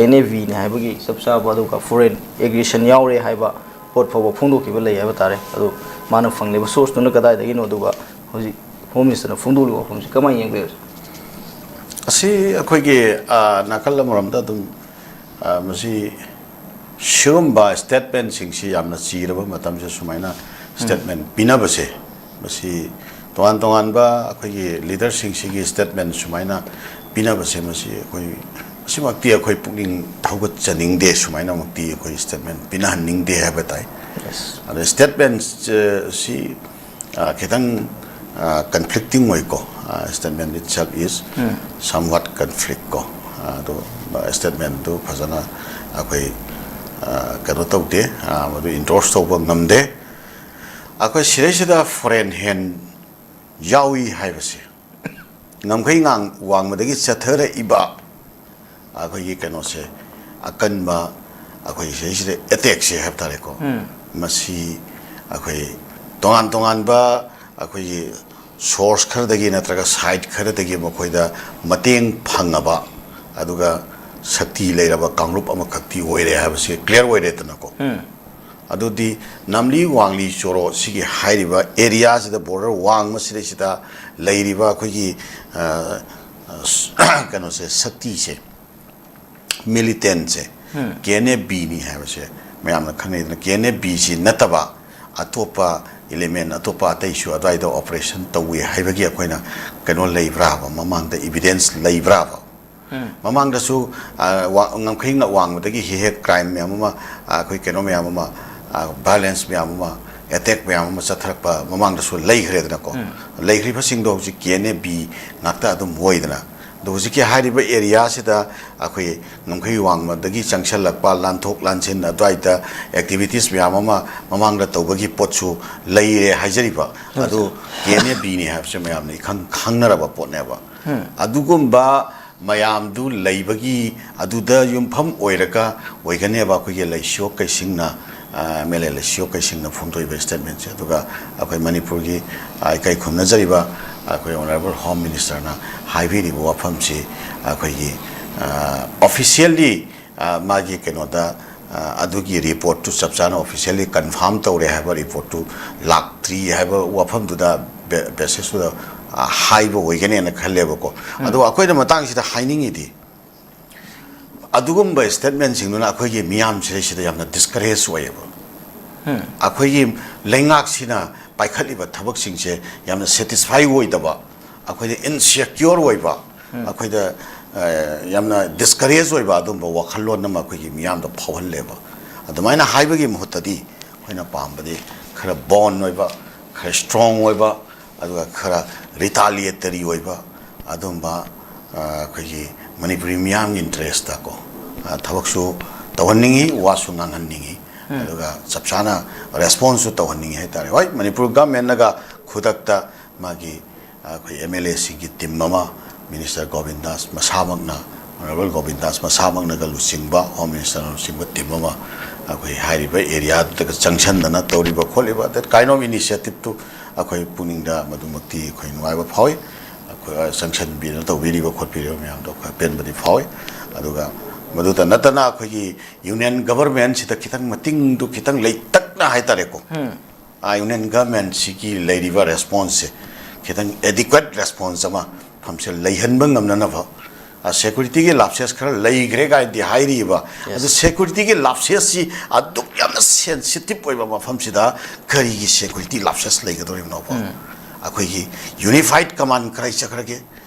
ꯑꯦꯟ ꯑꯦ ꯕꯤꯅꯤ ꯍꯥꯏꯕꯒꯤ ꯆꯞ ꯆꯥꯕ, ꯑꯗꯨꯒ ꯐꯣꯔꯦꯟ ꯑꯦꯒ꯭ꯔꯦꯁꯟ ꯌꯥꯎꯔꯦ ꯍꯥꯏꯕ ꯄꯣꯠ ꯐꯥꯎꯕ ꯐꯣꯡꯗꯣꯛꯈꯤꯕ ꯂꯩ ꯍꯥꯏꯕ ꯇꯥꯔꯦ꯫ ꯑꯗꯨ ꯃꯥꯅ ꯐꯪꯂꯤꯕ ꯁꯣꯔꯁꯇꯨꯅ ꯀꯗꯥꯏꯗꯒꯤꯅꯣ, ꯑꯗꯨꯒ ꯍꯧꯖꯤꯛ ꯍꯣꯝ ꯃꯤꯅꯤꯁꯇꯔꯅ ꯐꯣꯡꯗꯣꯛꯂꯤꯕ ꯋꯥꯐꯝꯁꯤ ꯀꯃꯥꯏꯅ ꯌꯦꯡꯕ ꯌꯥꯏ? ꯑꯁꯤ ꯑꯩꯈꯣꯏꯒꯤ, ꯑ, ꯅꯥꯀꯜ ꯑꯃꯔꯣꯝꯗ ꯑꯗꯨꯝ, ꯑ, ꯃꯁꯤ ꯁꯤꯒꯨꯝꯕ ꯁ꯭ꯇꯦꯠꯃꯦꯟꯁꯤꯡꯁꯤ ꯌꯥꯝꯅ ꯆꯤꯔꯕ ꯃꯇꯝꯁꯤꯗ ꯁꯨꯃꯥꯏꯅ ꯎꯝ꯫ ꯁ꯭ꯇꯦꯠꯃꯦꯟ ꯄꯤꯅꯕꯁꯦ, ꯃꯁꯤ ꯇꯣꯉꯥꯟ ꯇꯣꯉꯥꯟꯕ ꯑꯩꯈꯣꯏꯒꯤ ꯂꯤꯗꯔꯁꯤꯡꯁꯤꯒꯤ ꯁ꯭ꯇꯦꯠꯃꯦꯟ ꯁꯨꯃꯥꯏꯅ ꯄꯤꯅꯕꯁꯦ, ꯃꯁꯤ ꯑꯩꯈꯣꯏ, ꯃꯁꯤꯃꯛꯇꯤ ꯑꯩꯈꯣꯏ ꯄꯨꯛꯅꯤꯡ ꯊꯧꯒꯠꯆꯅꯤꯡꯗꯦ, ꯁꯨꯃꯥꯏꯅꯃꯛꯇꯤ ꯑꯩꯈꯣꯏ ꯁ꯭ꯇꯦꯠꯃꯦꯟ ꯄꯤꯅꯍꯟꯅꯤꯡꯗꯦ ꯍꯥꯏꯕ ꯇꯥꯏ꯫ ꯌꯦꯁ꯫ ꯑꯗꯣ ꯁ꯭ꯇꯦꯠꯃꯦꯟꯁꯤ, ꯑ, ꯈꯤꯇꯪ, ꯑ, ꯀꯟꯐ꯭ꯂꯤꯛꯇꯤꯡ ꯑꯣꯏꯀꯣ꯫ ꯑ, statement itself is um. Somewhat conflict ꯀꯣ꯫ ꯑ, ꯑꯗꯣ ꯁ꯭ꯇꯦꯠꯃꯦꯟꯗꯨ ꯐꯖꯅ ꯑꯩꯈꯣꯏ, ꯑ, ꯀꯩꯅꯣ ꯇꯧꯗꯦ, ꯑ, ꯃꯗꯨ ꯏꯟꯗꯣꯔꯁ ꯇꯧꯕ ꯉꯝꯗꯦ꯫ ꯑꯩꯈꯣꯏ ꯁꯤꯗꯩꯁꯤꯗ ꯐꯣꯔꯦꯟ ꯍꯦꯟ ꯌꯥꯎꯏ ꯍꯥꯏꯕꯁꯦ, ꯉꯝꯈꯩ ꯉꯥꯡ ꯋꯥꯡꯃꯗꯒꯤ ꯆꯠꯊꯔꯛꯏꯕ ꯑꯩꯈꯣꯏꯒꯤ ꯀꯩꯅꯣꯁꯦ, ꯑꯀꯟꯕ ꯑꯩꯈꯣꯏ ꯁꯤꯗꯩꯁꯤꯗ ꯑꯦꯇꯦꯛꯁꯦ ꯍꯥꯏꯕ ꯇꯥꯔꯦꯀꯣ꯫ ꯎꯝ꯫ ꯃꯁꯤ ꯑꯩꯈꯣꯏ ꯇꯣꯉꯥꯟ ꯇꯣꯉꯥꯟꯕ ꯑꯩꯈꯣꯏꯒꯤ ꯁꯣꯔꯁ ꯈꯔꯗꯒꯤ ꯅꯠꯇ꯭ꯔꯒ ꯁꯥꯏꯠ ꯈꯔꯗꯒꯤ ꯃꯈꯣꯏꯗ ꯃꯇꯦꯡ ꯐꯪꯉꯕ, ꯑꯗꯨꯒ ꯁꯛꯇꯤ ꯂꯩꯔꯕ ꯀꯥꯡꯂꯨꯞ ꯑꯃꯈꯛꯇꯤ ꯑꯣꯏꯔꯦ ꯍꯥꯏꯕꯁꯤ ꯀ꯭ꯂꯤꯌꯥꯔ ꯑꯣꯏꯔꯦꯗꯅꯀꯣ꯫ ꯎꯝ꯫ ꯑꯗꯨꯗꯤ ꯅꯝꯂꯤ ꯋꯥꯡꯂꯤ ꯆꯣꯔꯣ ꯁꯤꯒꯤ ꯍꯥꯏꯔꯤꯕ ꯑꯦꯔꯤꯌꯥꯁꯤꯗ, ꯕꯣꯔꯗꯔ ꯋꯥꯡꯃ ꯁꯤꯗꯩꯁꯤꯗ ꯂꯩꯔꯤꯕ ꯑꯩꯈꯣꯏꯒꯤ, ꯑ, ꯑ, ꯀꯩꯅꯣꯁꯦ, ꯁꯛꯇꯤꯁꯦ, ꯃꯤꯂꯤꯇꯦꯟꯁꯦ, ꯎꯝ꯫ ꯀꯦ ꯑꯦꯟ ꯑꯦ ꯕꯤꯅꯤ ꯍꯥꯏꯕꯁꯦ ꯃꯌꯥꯝꯅ ꯈꯪꯅꯩꯗꯅ꯫ ꯀꯦ ꯑꯦꯟ ꯑꯦ ꯕꯤꯁꯤ ꯅꯠꯇꯕ ꯑꯇꯣꯞꯄ ꯏꯂꯤꯃꯦꯟ, ꯑꯇꯣꯞꯄ ꯑꯇꯩꯁꯨ ꯑꯗꯨꯋꯥꯏꯗ ꯑꯣꯄꯔꯦꯁꯟ ꯇꯧꯏ ꯍꯥꯏꯕꯒꯤ ꯑꯩꯈꯣꯏꯅ ꯀꯩꯅꯣ ꯂꯩꯕ꯭ꯔꯥꯕ, ꯃꯃꯥꯡꯗ ꯏꯕꯤꯗꯦꯟꯁ ꯂꯩꯕ꯭ꯔꯥꯕ? ꯎꯝ꯫ ꯃꯃꯥꯡꯗꯁꯨ, ꯑ, ꯋꯥ-, ꯉꯝꯈꯩ ꯉ-, ꯋꯥꯡꯃꯗꯒꯤ ꯍꯦꯛ ꯍꯦꯛ ꯀ꯭ꯔꯥꯏꯝ ꯃꯌꯥꯝ ꯑꯃ, ꯑ, ꯑꯩꯈꯣꯏ ꯀꯩꯅꯣ ꯃꯌꯥꯝ ꯑꯃ, ꯑ, ꯚꯥꯏꯂꯦꯟꯁ ꯃꯌꯥꯝ ꯑꯃ, ꯑꯦꯇꯦꯛ ꯃꯌꯥꯝ ꯑꯃ ꯆꯠꯊꯔꯛꯄ ꯃꯃꯥꯡꯗꯁꯨ ꯂꯩꯈ꯭ꯔꯦꯗꯅꯀꯣ꯫ ꯎꯝ꯫ ꯂꯩꯈ꯭ꯔꯤꯕꯁꯤꯡꯗꯣ ꯍꯧꯖꯤꯛ ꯀꯦ ꯑꯦꯟ ꯑꯦ ꯕꯤ ꯉꯥꯛꯇ ꯑꯗꯨꯝ ꯑꯣꯏꯗꯅ, ꯑꯗꯣ ꯍꯧꯖꯤꯛꯀꯤ ꯍꯥꯏꯔꯤꯕ ꯑꯦꯔꯤꯌꯥꯁꯤꯗ ꯑꯩꯈꯣꯏ ꯉꯝꯈꯩ ꯋꯥꯡꯃꯗꯒꯤ ꯆꯪꯁꯤꯜꯂꯛꯄ, ꯂꯥꯟꯊꯣꯛ ꯂꯥꯟꯁꯤꯟ ꯑꯗꯨꯋꯥꯏꯗ ꯑꯦꯛꯇꯤꯚꯤꯇꯤꯁ ꯃꯌꯥꯝ ꯑꯃ ꯃꯃꯥꯡꯗ ꯇꯧꯕꯒꯤ ꯄꯣꯠꯁꯨ ꯂꯩꯔꯦ ꯍꯥꯏꯖꯔꯤꯕ꯫ ꯑꯗꯨ ꯀꯦ ꯑꯦꯟ ꯑꯦ ꯕꯤꯅꯤ ꯍꯥꯏꯕꯁꯦ ꯃꯌꯥꯝꯅ ꯏꯈꯪ ꯈꯪꯅꯔꯕ ꯄꯣꯠꯅꯦꯕ꯫ ꯎꯝ꯫ ꯑꯗꯨꯒꯨꯝꯕ ꯃꯌꯥꯝꯗꯨ ꯂꯩꯕꯒꯤ, ꯑꯗꯨꯗ ꯌꯨꯝꯐꯝ ꯑꯣꯏꯔꯒ ꯑꯣꯏꯒꯅꯦꯕ ꯑꯩꯈꯣꯏꯒꯤ ꯂꯩꯁꯤꯌꯣꯛ ꯀꯩꯁꯤꯡꯅ, ꯑ, ꯑꯦꯝ ꯑꯦꯜ ꯑꯦ ꯂꯩꯁꯤꯌꯣꯛ ꯀꯩꯁꯤꯡꯅ ꯐꯣꯡꯗꯣꯛꯏꯕ ꯁ꯭ꯇꯦꯠꯃꯦꯟꯁꯦ꯫ ꯑꯗꯨꯒ ꯑꯩꯈꯣꯏ ꯃꯅꯤꯄꯨꯔꯒꯤ, ꯑ, ꯏꯀꯥꯏ ꯈꯨꯝꯅꯖꯔꯤꯕ ꯑꯩꯈꯣꯏ ꯑꯣꯅꯔꯦꯕꯜ ꯍꯣꯝ ꯃꯤꯅꯤꯁꯇꯔꯅ ꯍꯥꯏꯕꯤꯔꯤꯕ ꯋꯥꯐꯝꯁꯤ ꯑꯩꯈꯣꯏꯒꯤ, ꯑ, ꯑꯣꯐꯤꯁꯤꯌꯦꯜꯂꯤ, ꯑ, ꯃꯥꯒꯤ ꯀꯩꯅꯣꯗ, ꯑ, ꯑꯗꯨꯒꯤ ꯔꯤꯄꯣꯔꯠꯇꯨ ꯆꯞ ꯆꯥꯅ ꯑꯣꯐꯤꯁꯤꯌꯦꯜꯂꯤ ꯀꯟꯐꯥꯔꯝ ꯇꯧꯔꯦ ꯍꯥꯏꯕ ꯔꯤꯄꯣꯔꯠꯇꯨ ꯂꯥꯛꯇ꯭ꯔꯤ ꯍꯥꯏꯕ ꯋꯥꯐꯝꯗꯨꯗ ꯕꯦ-, ꯕꯦꯁꯤꯁꯇꯨꯗ, ꯑ, ꯍꯥꯏꯕ ꯑꯣꯏꯒꯅꯦꯅ ꯈꯜꯂꯦꯕꯀꯣ꯫ ꯎꯝ꯫ ꯑꯗꯨꯒ ꯑꯩꯈꯣꯏꯅ ꯃꯇꯥꯡꯁꯤꯗ ꯍꯥꯏꯅꯤꯡꯉꯤꯗꯤ, ꯑꯗꯨꯒꯨꯝꯕ ꯁ꯭ꯇꯦꯠꯃꯦꯟꯁꯤꯡꯗꯨꯅ ꯑꯩꯈꯣꯏꯒꯤ ꯃꯤꯌꯥꯝꯁꯤꯗꯩꯁꯤꯗ ꯌꯥꯝꯅ ꯗꯤꯁꯀꯔꯦꯖ ꯑꯣꯏꯌꯦꯕ꯫ ꯎꯝ꯫ ꯑꯩꯈꯣꯏꯒꯤ ꯂꯩꯉꯥꯛꯁꯤꯅ ꯄꯥꯏꯈꯠꯂꯤꯕ ꯊꯕꯛꯁꯤꯡꯁꯦ ꯌꯥꯝꯅ ꯁꯦꯇꯤꯁꯐꯥꯏ ꯑꯣꯏꯗꯕ, ꯑꯩꯈꯣꯏꯗ ꯏꯟꯁꯦꯀ꯭ꯌꯣꯔ ꯑꯣꯏꯕ, ꯎꯝ꯫ ꯑꯩꯈꯣꯏꯗ, ꯑ, ꯌꯥꯝꯅ ꯗꯤꯁꯀꯔꯦꯖ ꯑꯣꯏꯕ ꯑꯗꯨꯝꯕ ꯋꯥꯈꯜꯂꯣꯟ ꯑꯃ ꯑꯩꯈꯣꯏꯒꯤ ꯃꯤꯌꯥꯝꯗ ꯐꯥꯎꯍꯜꯂꯦꯕ꯫ ꯑꯗꯨꯃꯥꯏꯅ ꯍꯥꯏꯕꯒꯤ ꯃꯍꯨꯠꯇꯗꯤ ꯑꯩꯈꯣꯏꯅ ꯄꯥꯝꯕꯗꯤ ꯈꯔ ꯕꯣꯟ ꯑꯣꯏꯕ, ꯈꯔ ꯁ꯭ꯇꯔꯣꯡ ꯑꯣꯏꯕ, ꯑꯗꯨꯒ ꯈꯔ ꯔꯤꯇꯥꯂꯤꯌꯦꯇꯔꯤ ꯑꯣꯏꯕ ꯑꯗꯨꯝꯕ, ꯑ, ꯑꯩꯈꯣꯏꯒꯤ ꯃꯅꯤꯄꯨꯔꯤ ꯃꯤꯌꯥꯝꯒꯤ ꯏꯟꯇꯔꯦꯁꯇꯀꯣ, ꯑ, ꯊꯕꯛꯁꯨ ꯇꯧꯍꯟꯅꯤꯡꯉꯤ, ꯋꯥꯁꯨ ꯉꯥꯡꯍꯟꯅꯤꯡꯉꯤ, ꯎꯝ꯫ ꯑꯗꯨꯒ ꯆꯞ ꯆꯥꯅ ꯔꯦꯁꯄꯣꯟꯁꯁꯨ ꯇꯧꯍꯟꯅꯤꯡꯉꯤ ꯍꯥꯏꯇꯥꯔꯦ꯫ ꯍꯣꯏ, ꯃꯅꯤꯄꯨꯔ ꯒꯚꯔꯟꯃꯦꯟꯠꯅꯒ ꯈꯨꯗꯛꯇ ꯃꯥꯒꯤ, ꯑ, ꯑꯩꯈꯣꯏ ꯑꯦꯝ ꯑꯦꯜ ꯑꯦꯁꯤꯡꯒꯤ ꯇꯤꯝ ꯑꯃ, ꯃꯤꯅꯤꯁꯇꯔ ꯒꯣꯕꯤꯟꯗꯥꯁ ꯃꯁꯥꯃꯛꯅ, ꯑꯣꯅꯔꯦꯕꯜ ꯒꯣꯕꯤꯟꯗꯥꯁ ꯃꯁꯥꯃꯛꯅꯒ ꯂꯨꯆꯤꯡꯕ, ꯍꯣꯝ ꯃꯤꯅꯤꯁꯇꯔꯅ ꯂꯨꯆꯤꯡꯕ ꯇꯤꯝ ꯑꯃ ꯑꯩꯈꯣꯏ ꯍꯥꯏꯔꯤꯕ ꯑꯦꯔꯤꯌꯥꯗꯨꯗꯒ ꯆꯪꯁꯟꯗꯅ ꯇꯧꯔꯤꯕ ꯈꯣꯠꯂꯤꯕ, that kind of initiative two ꯑꯩꯈꯣꯏ ꯄꯨꯛꯅꯤꯡꯗ ꯃꯗꯨꯃꯛꯇꯤ ꯑꯩꯈꯣꯏ ꯅꯨꯡꯉꯥꯏꯕ ꯐꯥꯎꯏ꯫ ꯑꯩꯈꯣꯏ, ꯑ, ꯆꯪꯁꯟꯕꯤꯗꯅ ꯇꯧꯕꯤꯔꯤꯕ ꯈꯣꯠꯄꯤꯔꯤꯕ ꯃꯌꯥꯝꯗꯣ ꯑꯩꯈꯣꯏ ꯑꯄꯦꯟꯕꯗꯤ ꯐꯥꯎꯏ꯫ ꯑꯗꯨꯒ ꯃꯗꯨꯇ ꯅꯠꯇꯅ ꯑꯩꯈꯣꯏꯒꯤ ꯌꯨꯅꯤꯌꯟ ꯒꯚꯔꯟꯃꯦꯟꯠꯁꯤꯗ ꯈꯤꯇꯪ ꯃꯇꯤꯡꯗꯨ ꯈꯤꯇꯪ ꯂꯩꯇꯛꯅ ꯍꯥꯏꯇꯥꯔꯦꯀꯣ, ꯎꯝ꯫ ꯑ, ꯌꯨꯅꯤꯌꯟ ꯒꯚꯔꯟꯃꯦꯟꯠꯁꯤꯒꯤ ꯂꯩꯔꯤꯕ ꯔꯦꯁꯄꯣꯟꯁꯁꯦ ꯈꯤꯇꯪ ꯑꯦꯗꯤꯀ꯭ꯋꯦꯠ ꯔꯦꯁꯄꯣꯟꯁ ꯑꯃ ꯐꯝꯁꯦ ꯂꯩꯍꯟꯕ ꯉꯝꯅꯅꯕ ꯁꯦꯀ꯭ꯌꯨꯔꯤꯇꯤꯒꯤ ꯂꯥꯞꯁꯦꯁ ꯈꯔ ꯂꯩꯈ꯭ꯔꯦ ꯀꯥꯏꯅꯗꯤ ꯍꯥꯏꯔꯤꯕ꯫ ꯑꯗꯨ ꯁꯦꯀ꯭ꯌꯨꯔꯤꯇꯤꯒꯤ ꯂꯥꯞꯁꯦꯁꯁꯤ ꯑꯗꯨꯛ ꯌꯥꯝꯅ ꯁꯦꯟꯁꯤꯇꯤꯞ ꯑꯣꯏꯕ ꯃꯐꯝꯁꯤꯗ ꯀꯔꯤꯒꯤ ꯁꯦꯀ꯭ꯌꯨꯔꯤꯇꯤ ꯂꯥꯞꯁꯦꯁ ꯂꯩꯒꯗꯧꯔꯤꯕꯅꯣꯕ? ꯑꯩꯈꯣꯏꯒꯤ ꯌꯨꯅꯤꯐꯥꯏꯠ ꯀꯃꯥꯟ ꯀꯔꯥꯏ ꯆꯠꯈ꯭ꯔꯒꯦ?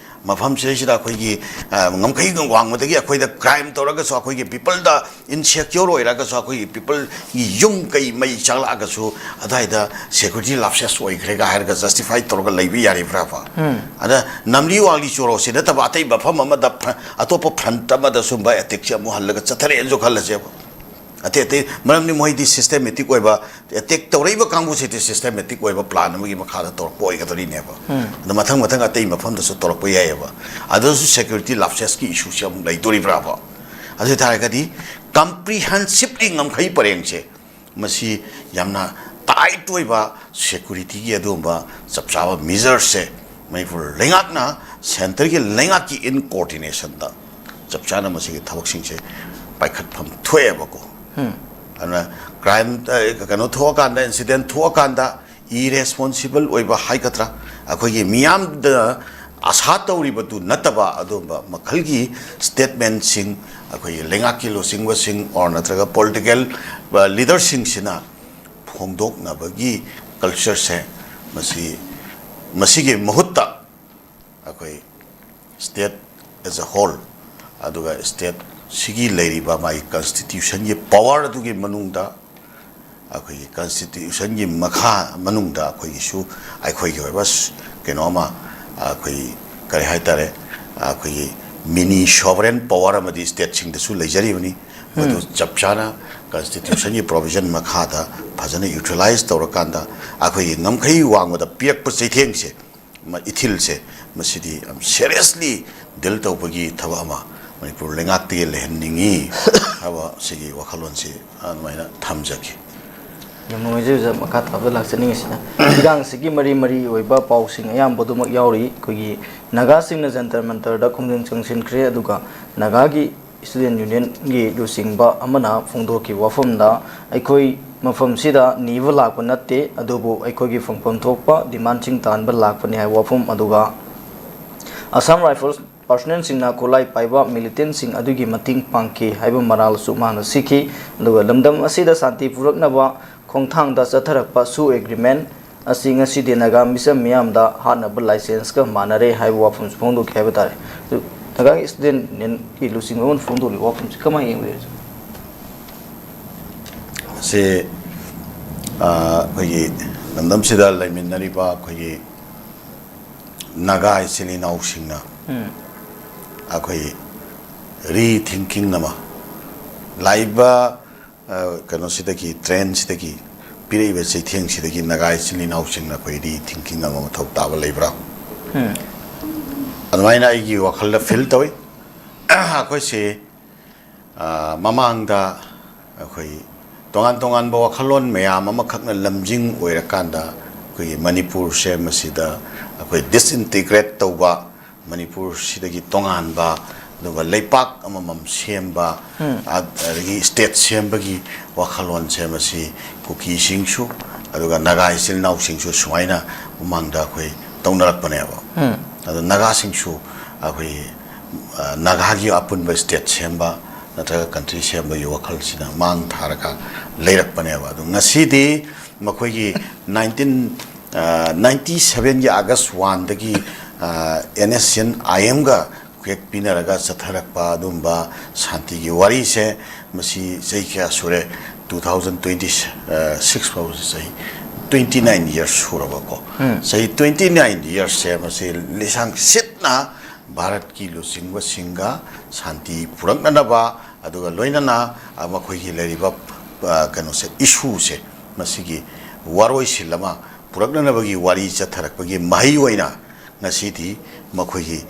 ꯃꯐꯝꯁꯤꯗꯩꯁꯤꯗ ꯑꯩꯈꯣꯏꯒꯤ, ꯑ, ꯉꯝꯈꯩ ꯋꯥꯡꯃꯗꯒꯤ ꯑꯩꯈꯣꯏꯗ ꯀ꯭ꯔꯥꯏꯝ ꯇꯧꯔꯒꯁꯨ, ꯑꯩꯈꯣꯏꯒꯤ ꯄꯤꯄꯜꯗ ꯏꯟꯁꯦꯀ꯭ꯌꯣꯔ ꯑꯣꯏꯔꯒꯁꯨ, ꯑꯩꯈꯣꯏꯒꯤ ꯄꯤꯄꯜꯒꯤ ꯌꯨꯝ ꯀꯩ ꯃꯩ ꯆꯥꯛꯂꯛꯑꯒꯁꯨ, ꯑꯗꯨꯋꯥꯏꯗ ꯁꯦꯀ꯭ꯌꯨꯔꯤꯇꯤ ꯂꯥꯞꯁꯦꯁ ꯑꯣꯏꯈ꯭ꯔꯦꯒ ꯍꯥꯏꯔꯒ ꯖꯁꯇꯤꯐꯥꯏ ꯇꯧꯔꯒ ꯂꯩꯕ ꯌꯥꯔꯤꯕ꯭ꯔꯥꯕ? ꯑꯗ ꯅꯝꯂꯤ ꯋꯥꯡꯂꯤ ꯆꯣꯔꯣꯁꯤ ꯅꯠꯇꯕ ꯑꯇꯩ ꯃꯐꯝ ꯑꯃꯗ, ꯐ꯭ꯔ-, ꯑꯇꯣꯞꯄ ꯐ꯭ꯔꯟꯠ ꯑꯃꯗ ꯁꯨꯝꯕ ꯑꯦꯇꯦꯛꯁꯦ ꯑꯃꯨꯛ ꯍꯜꯂꯒ ꯆꯠꯊꯔꯛꯑꯦꯅꯁꯨ ꯈꯜꯂꯁꯦꯕ꯫ ꯑꯇꯩ ꯑꯇꯩ ꯃꯔꯝꯗꯤ ꯃꯣꯏꯗꯤ ꯁꯤꯁꯇꯦꯃꯦꯇꯤꯛ ꯑꯣꯏꯕ, ꯑꯦꯇꯦꯛ ꯇꯧꯔꯛꯏꯕ ꯀꯥꯡꯕꯨꯁꯤꯗꯤ ꯁꯤꯁꯇꯦꯃꯦꯇꯤꯛ ꯑꯣꯏꯕ ꯄ꯭ꯂꯥꯟ ꯑꯃꯒꯤ ꯃꯈꯥꯗ ꯇꯧꯔꯛꯄ ꯑꯣꯏꯒꯗꯣꯔꯤꯅꯦꯕ꯫ ꯑꯗꯣ ꯃꯊꯪ ꯃꯊꯪ ꯑꯇꯩ ꯃꯐꯝꯗꯁꯨ ꯇꯧꯔꯛꯄ ꯌꯥꯏꯑꯕ꯫ ꯑꯗꯨꯁꯨ ꯁꯦꯀ꯭ꯌꯨꯔꯤꯇꯤ ꯂꯥꯞꯁꯦꯁꯀꯤ ꯏꯁꯨꯁꯦ ꯑꯃꯨꯛ ꯂꯩꯗꯣꯔꯤꯕ꯭ꯔꯥꯕ? ꯑꯗꯨ ꯑꯣꯏ ꯇꯥꯔꯒꯗꯤ ꯀꯝꯄ꯭ꯔꯤꯍꯦꯟꯁꯤꯞꯂꯤ ꯉꯝꯈꯩ ꯄꯔꯦꯡꯁꯦ ꯃꯁꯤ ꯌꯥꯝꯅ ꯇꯥꯏꯠ ꯑꯣꯏꯕ ꯁꯦꯀ꯭ꯌꯨꯔꯤꯇꯤꯒꯤ ꯑꯗꯨꯒꯨꯝꯕ ꯆꯞ ꯆꯥꯕ ꯃꯤꯖꯔꯁꯦ ꯃꯅꯤꯄꯨꯔ ꯂꯩꯉꯥꯛꯅ ꯁꯦꯟꯇꯔꯒꯤ ꯂꯩꯉꯥꯛꯀꯤ ꯏꯟ ꯀꯣꯑꯣꯔꯗꯤꯅꯦꯁꯟꯗ ꯆꯞ ꯆꯥꯅ ꯃꯁꯤꯒꯤ ꯊꯕꯛꯁꯤꯡꯁꯦ ꯄꯥꯏꯈꯠꯐꯝ ꯊꯣꯛꯑꯦꯕꯀꯣ꯫ ꯑꯗꯨꯅ ꯀ꯭ꯔꯥꯏꯝ, ꯑ, ꯀꯩꯅꯣ ꯊꯣꯛꯑꯀꯥꯟꯗ, ꯏꯟꯁꯤꯗꯦꯟ ꯊꯣꯛꯑꯀꯥꯟꯗ ꯏꯔꯦꯁꯄꯣꯟꯁꯤꯕꯜ ꯑꯣꯏꯕ ꯍꯥꯏꯒꯗ꯭ꯔꯥ, ꯑꯩꯈꯣꯏꯒꯤ ꯃꯤꯌꯥꯝꯗ ꯑꯁꯥ ꯇꯧꯔꯤꯕꯗꯨ ꯅꯠꯇꯕ ꯑꯗꯨꯒꯨꯝꯕ ꯃꯈꯜꯒꯤ ꯁ꯭ꯇꯦꯠꯃꯦꯟꯁꯤꯡ, ꯑꯩꯈꯣꯏꯒꯤ ꯂꯩꯉꯥꯛꯀꯤ ꯂꯨꯆꯤꯡꯕꯁꯤꯡ ꯑꯣꯔ ꯅꯠꯇ꯭ꯔꯒ ꯄꯣꯂꯤꯇꯤꯀꯦꯜ ꯂꯤꯗꯔꯁꯤꯡꯁꯤꯅ ꯐꯣꯡꯗꯣꯛꯅꯕꯒꯤ ꯀꯜꯆꯔꯁꯦ ꯃꯁꯤ, ꯃꯁꯤꯒꯤ ꯃꯍꯨꯠꯇ ꯑꯩꯈꯣꯏ ꯁ꯭ꯇꯦꯠ ꯑꯦꯖ ꯑ ꯍꯣꯜ, ꯑꯗꯨꯒ ꯁ꯭ꯇꯦꯠꯁꯤꯒꯤ ꯂꯩꯔꯤꯕ ꯃꯥꯒꯤ ꯀꯟꯁꯇꯤꯇ꯭ꯌꯨꯁꯟꯒꯤ ꯄꯋꯥꯔ ꯑꯗꯨꯒꯤ ꯃꯅꯨꯡꯗ, ꯑꯩꯈꯣꯏꯒꯤ ꯀꯟꯁꯇꯤꯇ꯭ꯌꯨꯁꯟꯒꯤ ꯃꯈꯥ ꯃꯅꯨꯡꯗ ꯑꯩꯈꯣꯏꯒꯤꯁꯨ ꯑꯩꯈꯣꯏꯒꯤ ꯑꯣꯏꯕ ꯀꯩꯅꯣ ꯑꯃ, ꯑꯩꯈꯣꯏ ꯀꯔꯤ ꯍꯥꯏꯇꯥꯔꯦ, ꯑꯩꯈꯣꯏꯒꯤ ꯃꯤꯅꯤ ꯁꯣꯚꯔꯦꯟ ꯄꯋꯥꯔ ꯑꯃꯗꯤ ꯁ꯭ꯇꯦꯠꯁꯤꯡꯗꯁꯨ ꯂꯩꯖꯔꯤꯕꯅꯤ꯫ ꯃꯗꯨ ꯆꯞ ꯆꯥꯅ ꯀꯟꯁꯇꯤꯇ꯭ꯌꯨꯁꯟꯒꯤ ꯄ꯭ꯔꯣꯚꯤꯖꯟ ꯃꯈꯥꯗ ꯐꯖꯅ ꯌꯨꯇꯤꯂꯥꯏꯖ ꯇꯧꯔꯀꯥꯟꯗ ꯑꯩꯈꯣꯏꯒꯤ ꯉꯝꯈꯩ ꯋꯥꯡꯃꯗ ꯄꯤꯔꯛꯄ ꯆꯩꯊꯦꯡꯁꯦ, ꯃ-, ꯏꯊꯤꯜꯁꯦ, ꯃꯁꯤꯗꯤ ꯌꯥꯝ ꯁꯦꯔꯤꯌꯁꯂꯤ ꯗꯤꯜ ꯇꯧꯕꯒꯤ ꯊꯕꯛ ꯑꯃ ꯃꯅꯤꯄꯨꯔ ꯂꯩꯉꯥꯛꯇꯒꯤ ꯂꯩꯍꯟꯅꯤꯡꯉꯤ ꯍꯥꯏꯕ ꯁꯤꯒꯤ ꯋꯥꯈꯜꯂꯣꯟꯁꯤ ꯑꯗꯨꯃꯥꯏꯅ ꯊꯝꯖꯒꯦ꯫ ꯌꯥꯝ ꯅꯨꯡꯉꯥꯏꯖꯩ ꯑꯣꯖꯥ꯫ ꯃꯈꯥ ꯇꯥꯕꯗ ꯂꯥꯛꯆꯅꯤꯡꯉꯤꯁꯤꯅ, ꯏꯔꯥꯡꯁꯤꯒꯤ ꯃꯔꯤ ꯃꯔꯤ ꯑꯣꯏꯕ ꯄꯥꯎꯁꯤꯡ ꯑꯌꯥꯝꯕꯗꯨꯃꯛ ꯌꯥꯎꯔꯤ꯫ ꯑꯩꯈꯣꯏꯒꯤ ꯅꯥꯒꯥꯁꯤꯡꯅ ꯖꯟꯇꯔ ꯃꯟꯇꯔꯗ ꯈꯣꯡꯖꯪ ꯆꯪꯁꯤꯟꯈ꯭ꯔꯦ, ꯑꯗꯨꯒ ꯅꯥꯒꯥꯒꯤ ꯁ꯭ꯇꯨꯗꯦꯟꯠ ꯌꯨꯅꯤꯌꯟꯒꯤ ꯂꯨꯆꯤꯡꯕ ꯑꯃꯅ ꯐꯣꯡꯗꯣꯛꯈꯤꯕ ꯋꯥꯐꯝꯗ, ꯑꯩꯈꯣꯏ ꯃꯐꯝꯁꯤꯗ ꯅꯤꯕ ꯂꯥꯛꯄ ꯅꯠꯇꯦ, ꯑꯗꯨꯕꯨ ꯑꯩꯈꯣꯏꯒꯤ ꯐꯪꯐꯝ ꯊꯣꯛꯄ ꯗꯤꯃꯥꯟꯁꯤꯡ ꯇꯥꯟꯕ ꯂꯥꯛꯄꯅꯤ ꯍꯥꯏꯕ ꯋꯥꯐꯝ ꯑꯗꯨꯒ, ꯑꯁꯥꯝ ꯔꯥꯏꯐꯜꯁ ꯄꯥꯔꯁꯣꯅꯦꯜꯁꯤꯡꯅ ꯈꯨꯠꯂꯥꯏ ꯄꯥꯏꯕ ꯃꯤꯂꯤꯇꯦꯟꯁꯤꯡ ꯑꯗꯨꯒꯤ ꯃꯇꯦꯡ ꯄꯥꯡꯈꯤ ꯍꯥꯏꯕ ꯃꯔꯥꯜꯁꯨ ꯃꯥꯅ ꯁꯤꯈꯤ꯫ ꯑꯗꯨꯒ ꯂꯝꯗꯝ ꯑꯁꯤꯗ ꯁꯥꯟꯇꯤ ꯄꯨꯔꯛꯅꯕ ꯈꯣꯡꯊꯥꯡꯗ ꯆꯠꯊꯔꯛꯄ ꯁꯨ ꯑꯦꯒ꯭ꯔꯤꯃꯦꯟ ꯑꯁꯤ ꯉꯁꯤꯗꯤ ꯅꯥꯒꯥ ꯃꯤꯆꯝ ꯃꯤꯌꯥꯝꯗ ꯍꯥꯠꯅꯕ ꯂꯥꯏꯁꯦꯟꯁꯀ ꯃꯥꯟꯅꯔꯦ ꯍꯥꯏꯕ ꯋꯥꯐꯝꯁꯨ ꯐꯣꯡꯗꯣꯛꯈꯤ ꯍꯥꯏꯕ ꯇꯥꯔꯦ꯫ ꯑꯗꯨ ꯅꯥꯒꯥꯒꯤ ꯁ꯭ꯇꯨꯗꯦꯟꯠ ꯌꯨꯅꯤꯌꯟꯒꯤ ꯂꯨꯆꯤꯡꯕ ꯑꯃꯅ ꯐꯣꯡꯗꯣꯛꯂꯤꯕ ꯋꯥꯐꯝꯁꯤ ꯀꯃꯥꯏꯅ ꯌꯦꯡꯕꯤꯔꯤ? ꯃꯁꯤ ꯑꯩꯈꯣꯏꯒꯤ ꯂꯝꯗꯝꯁꯤꯗ ꯂꯩꯃꯤꯟꯅꯔꯤꯕ ꯑꯩꯈꯣꯏꯒꯤ ꯅꯥꯒꯥ ꯏꯆꯤꯜ ꯏꯅꯥꯎꯁꯤꯡꯅ ꯑꯩꯈꯣꯏ ꯔꯤ ꯊꯤꯡꯀꯤꯡ ꯑꯃ ꯂꯥꯛꯏꯕ ꯀꯩꯅꯣꯁꯤꯗꯒꯤ, ꯇ꯭ꯔꯦꯟꯁꯤꯗꯒꯤ ꯄꯤꯔꯛꯏꯕ ꯆꯩꯊꯦꯡꯁꯤꯗꯒꯤ ꯅꯥꯒꯥ ꯏꯆꯤꯜ ꯏꯅꯥꯎꯁꯤꯡꯅ ꯑꯩꯈꯣꯏ ꯔꯤ ꯊꯤꯡꯀꯤꯡ ꯑꯃ ꯃꯊꯧ ꯇꯥꯕ ꯂꯩꯕ꯭ꯔꯥ? ꯑꯗꯨꯃꯥꯏꯅ ꯑꯩꯒꯤ ꯋꯥꯈꯜꯗ ꯐꯤꯜ ꯇꯧꯏ꯫ ꯑꯩꯈꯣꯏꯁꯤ ꯃꯃꯥꯡꯗ ꯑꯩꯈꯣꯏ ꯇꯣꯉꯥꯟ ꯇꯣꯉꯥꯟꯕ ꯋꯥꯈꯜꯂꯣꯟ ꯃꯌꯥꯝ ꯑꯃꯈꯛꯅ ꯂꯝꯖꯤꯡ ꯑꯣꯏꯔꯀꯥꯟꯗ ꯑꯩꯈꯣꯏꯒꯤ ꯃꯅꯤꯄꯨꯔꯁꯦ ꯃꯁꯤꯗ ꯑꯩꯈꯣꯏ ꯗꯤꯁꯏꯟꯇꯤꯒ꯭ꯔꯦꯠ ꯇꯧꯕ, ꯃꯅꯤꯄꯨꯔꯁꯤꯗꯒꯤ ꯇꯣꯉꯥꯟꯕ, ꯑꯗꯨꯒ ꯂꯩꯄꯥꯛ ꯑꯃꯃꯝ ꯁꯦꯝꯕ, ꯑꯗꯒꯤ ꯁ꯭ꯇꯦꯠ ꯁꯦꯝꯕꯒꯤ ꯋꯥꯈꯜꯂꯣꯟꯁꯦ ꯃꯁꯤ ꯀꯨꯀꯤꯁꯤꯡꯁꯨ ꯑꯗꯨꯒ ꯅꯥꯒꯥ ꯏꯆꯤꯜ ꯏꯅꯥꯎꯁꯤꯡꯁꯨ ꯁꯨꯃꯥꯏꯅ ꯃꯃꯥꯡꯗ ꯑꯩꯈꯣꯏ ꯇꯧꯅꯔꯛꯄꯅꯦꯕ꯫ ꯑꯗꯣ ꯅꯥꯒꯥꯁꯤꯡꯁꯨ ꯑꯩꯈꯣꯏ ꯅꯥꯒꯥꯒꯤ ꯑꯄꯨꯟꯕ ꯁ꯭ꯇꯦꯠ ꯁꯦꯝꯕ ꯅꯠꯇ꯭ꯔꯒ ꯀꯟꯇ꯭ꯔꯤ ꯁꯦꯝꯕꯒꯤ ꯋꯥꯈꯜꯁꯤꯅ ꯃꯥꯡ ꯊꯥꯔꯒ ꯂꯩꯔꯛꯄꯅꯦꯕ꯫ ꯑꯗꯣ ꯉꯁꯤꯗꯤ ꯃꯈꯣꯏꯒꯤ ꯅꯥꯏꯟꯇꯤꯟ ꯅꯥꯏꯟꯇꯤ ꯁꯕꯦꯟꯒꯤ ꯑꯥꯒꯁ ꯋꯥꯟꯗꯒꯤ ꯑꯦꯟ ꯑꯦꯁ ꯁꯤ ꯑꯦꯟ ꯑꯥꯏ ꯑꯦꯝꯒ ꯈꯨꯌꯦꯛ ꯄꯤꯅꯔꯒ ꯆꯠꯊꯔꯛꯄ ꯑꯗꯨꯝꯕ ꯁꯥꯟꯇꯤꯒꯤ ꯋꯥꯔꯤꯁꯦ ꯃꯁꯤ ꯆꯍꯤ ꯀꯌꯥ ꯁꯨꯔꯦ? ꯇꯨ ꯊꯥꯎꯖꯟ ꯇ꯭ꯋꯦꯟꯇꯤ ꯁꯤꯛꯁ ꯐꯥꯎꯕꯁꯤ ꯆꯍꯤ ꯇ꯭ꯋꯦꯟꯇꯤ ꯅꯥꯏꯟ ꯌꯔꯁ ꯁꯨꯔꯕꯀꯣ꯫ ꯆꯍꯤ ꯇ꯭ꯋꯦꯟꯇꯤ ꯅꯥꯏꯟ ꯌꯔꯁꯁꯦ ꯃꯁꯤ ꯂꯤꯁꯥꯡ ꯁꯤꯠꯅ ꯚꯥꯔꯠꯀꯤ ꯂꯨꯆꯤꯡꯕꯁꯤꯡꯒ ꯁꯥꯟꯇꯤ ꯄꯨꯔꯛꯅꯅꯕ, ꯑꯗꯨꯒ ꯂꯣꯏꯅꯅ ꯃꯈꯣꯏꯒꯤ ꯂꯩꯔꯤꯕ ꯀꯩꯅꯣꯁꯦ, ꯏꯁꯨꯁꯦ, ꯃꯁꯤꯒꯤ ꯋꯥꯔꯣꯏꯁꯤꯜ ꯑꯃ ꯄꯨꯔꯛꯅꯅꯕꯒꯤ ꯋꯥꯔꯤ ꯆꯠꯊꯔꯛꯄꯒꯤ ꯃꯍꯩ ꯑꯣꯏꯅ ꯉꯁꯤꯗꯤ ꯃꯈꯣꯏꯒꯤ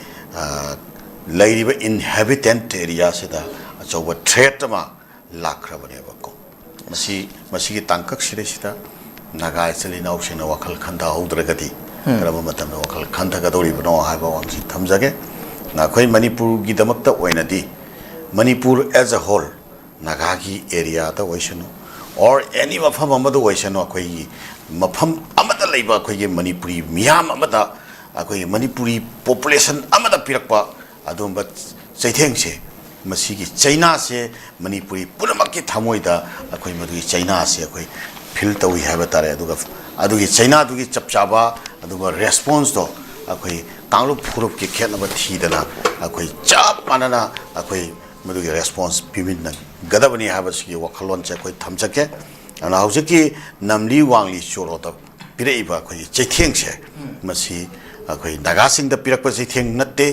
ꯂꯩꯔꯤꯕ ꯏꯟꯍꯦꯕꯤꯇꯦꯟꯠ ꯑꯦꯔꯤꯌꯥꯁꯤꯗ ꯑꯆꯧꯕ ꯊ꯭ꯔꯦꯠ ꯑꯃ ꯂꯥꯛꯈ꯭ꯔꯕꯅꯦꯕꯀꯣ꯫ ꯃꯁꯤ, ꯃꯁꯤꯒꯤ ꯇꯥꯡꯀꯛꯁꯤꯗꯩꯁꯤꯗ ꯅꯥꯒꯥ ꯏꯆꯤꯜ ꯏꯅꯥꯎꯁꯤꯡꯅ ꯋꯥꯈꯜ ꯈꯟꯊꯍꯧꯗ꯭ꯔꯒꯗꯤ ꯀꯔꯝꯕ ꯃꯇꯝꯗ ꯋꯥꯈꯜ ꯈꯟꯊꯒꯗꯧꯔꯤꯕꯅꯣ ꯍꯥꯏꯕ ꯋꯥꯐꯝꯁꯤ ꯊꯝꯖꯒꯦ꯫ ꯑꯩꯈꯣꯏ ꯃꯅꯤꯄꯨꯔꯒꯤꯗꯃꯛꯇ ꯑꯣꯏꯅꯗꯤ, ꯃꯅꯤꯄꯨꯔ as a whole, ꯅꯥꯒꯥꯒꯤ ꯑꯦꯔꯤꯌꯥꯗ ꯑꯣꯏꯁꯅꯨ, ꯑꯣꯔ ꯑꯦꯅꯤ ꯃꯐꯝ ꯑꯃꯗ ꯑꯣꯏꯁꯅꯨ, ꯑꯩꯈꯣꯏꯒꯤ ꯃꯐꯝ ꯑꯃꯗ ꯂꯩꯕ ꯑꯩꯈꯣꯏꯒꯤ ꯃꯅꯤꯄꯨꯔꯤ ꯃꯤꯌꯥꯝ ꯑꯃꯗ, ꯑꯩꯈꯣꯏꯒꯤ ꯃꯅꯤꯄꯨꯔꯤ ꯄꯣꯄꯨꯂꯦꯁꯟ ꯑꯃꯗ ꯄꯤꯔꯛꯄ ꯑꯗꯨꯒꯨꯝꯕ ꯆꯩꯊꯦꯡꯁꯦ, ꯃꯁꯤꯒꯤ ꯆꯩꯅꯥꯁꯦ ꯃꯅꯤꯄꯨꯔꯤ ꯄꯨꯝꯅꯃꯛꯀꯤ ꯊꯃꯣꯏꯗ ꯑꯩꯈꯣꯏ ꯃꯗꯨꯒꯤ ꯆꯩꯅꯥꯁꯦ ꯑꯩꯈꯣꯏ ꯐꯤꯜ ꯇꯧꯏ ꯍꯥꯏꯕ ꯇꯥꯔꯦ꯫ ꯑꯗꯨꯒ ꯑꯗꯨꯒꯤ ꯆꯩꯅꯥꯗꯨꯒꯤ ꯆꯞ ꯆꯥꯕ ꯑꯗꯨꯒ ꯔꯦꯁꯄꯣꯟꯁꯇꯣ ꯑꯩꯈꯣꯏ ꯀꯥꯡꯂꯨꯞ ꯐꯨꯔꯨꯞꯀꯤ ꯈꯦꯠꯅꯕ ꯊꯤꯗꯅ ꯑꯩꯈꯣꯏ ꯆꯞ ꯃꯥꯟꯅꯅ ꯑꯩꯈꯣꯏ ꯃꯗꯨꯒꯤ ꯔꯦꯁꯄꯣꯟꯁ ꯄꯤꯃꯤꯟꯅꯒꯗꯕꯅꯤ ꯍꯥꯏꯕꯁꯤꯒꯤ ꯋꯥꯈꯜꯂꯣꯟꯁꯦ ꯑꯩꯈꯣꯏ ꯊꯝꯖꯒꯦ꯫ ꯑꯗꯨꯅ ꯍꯧꯖꯤꯛꯀꯤ ꯅꯝꯂꯤ ꯋꯥꯡꯂꯤ ꯆꯣꯔꯣꯗ ꯄꯤꯔꯛꯏꯕ ꯑꯩꯈꯣꯏꯒꯤ ꯆꯩꯊꯦꯡꯁꯦ, ꯃꯁꯤ ꯑꯩꯈꯣꯏ ꯅꯥꯒꯥꯁꯤꯡꯗ ꯄꯤꯔꯛꯄ ꯆꯩꯊꯦꯡ ꯅꯠꯇꯦ,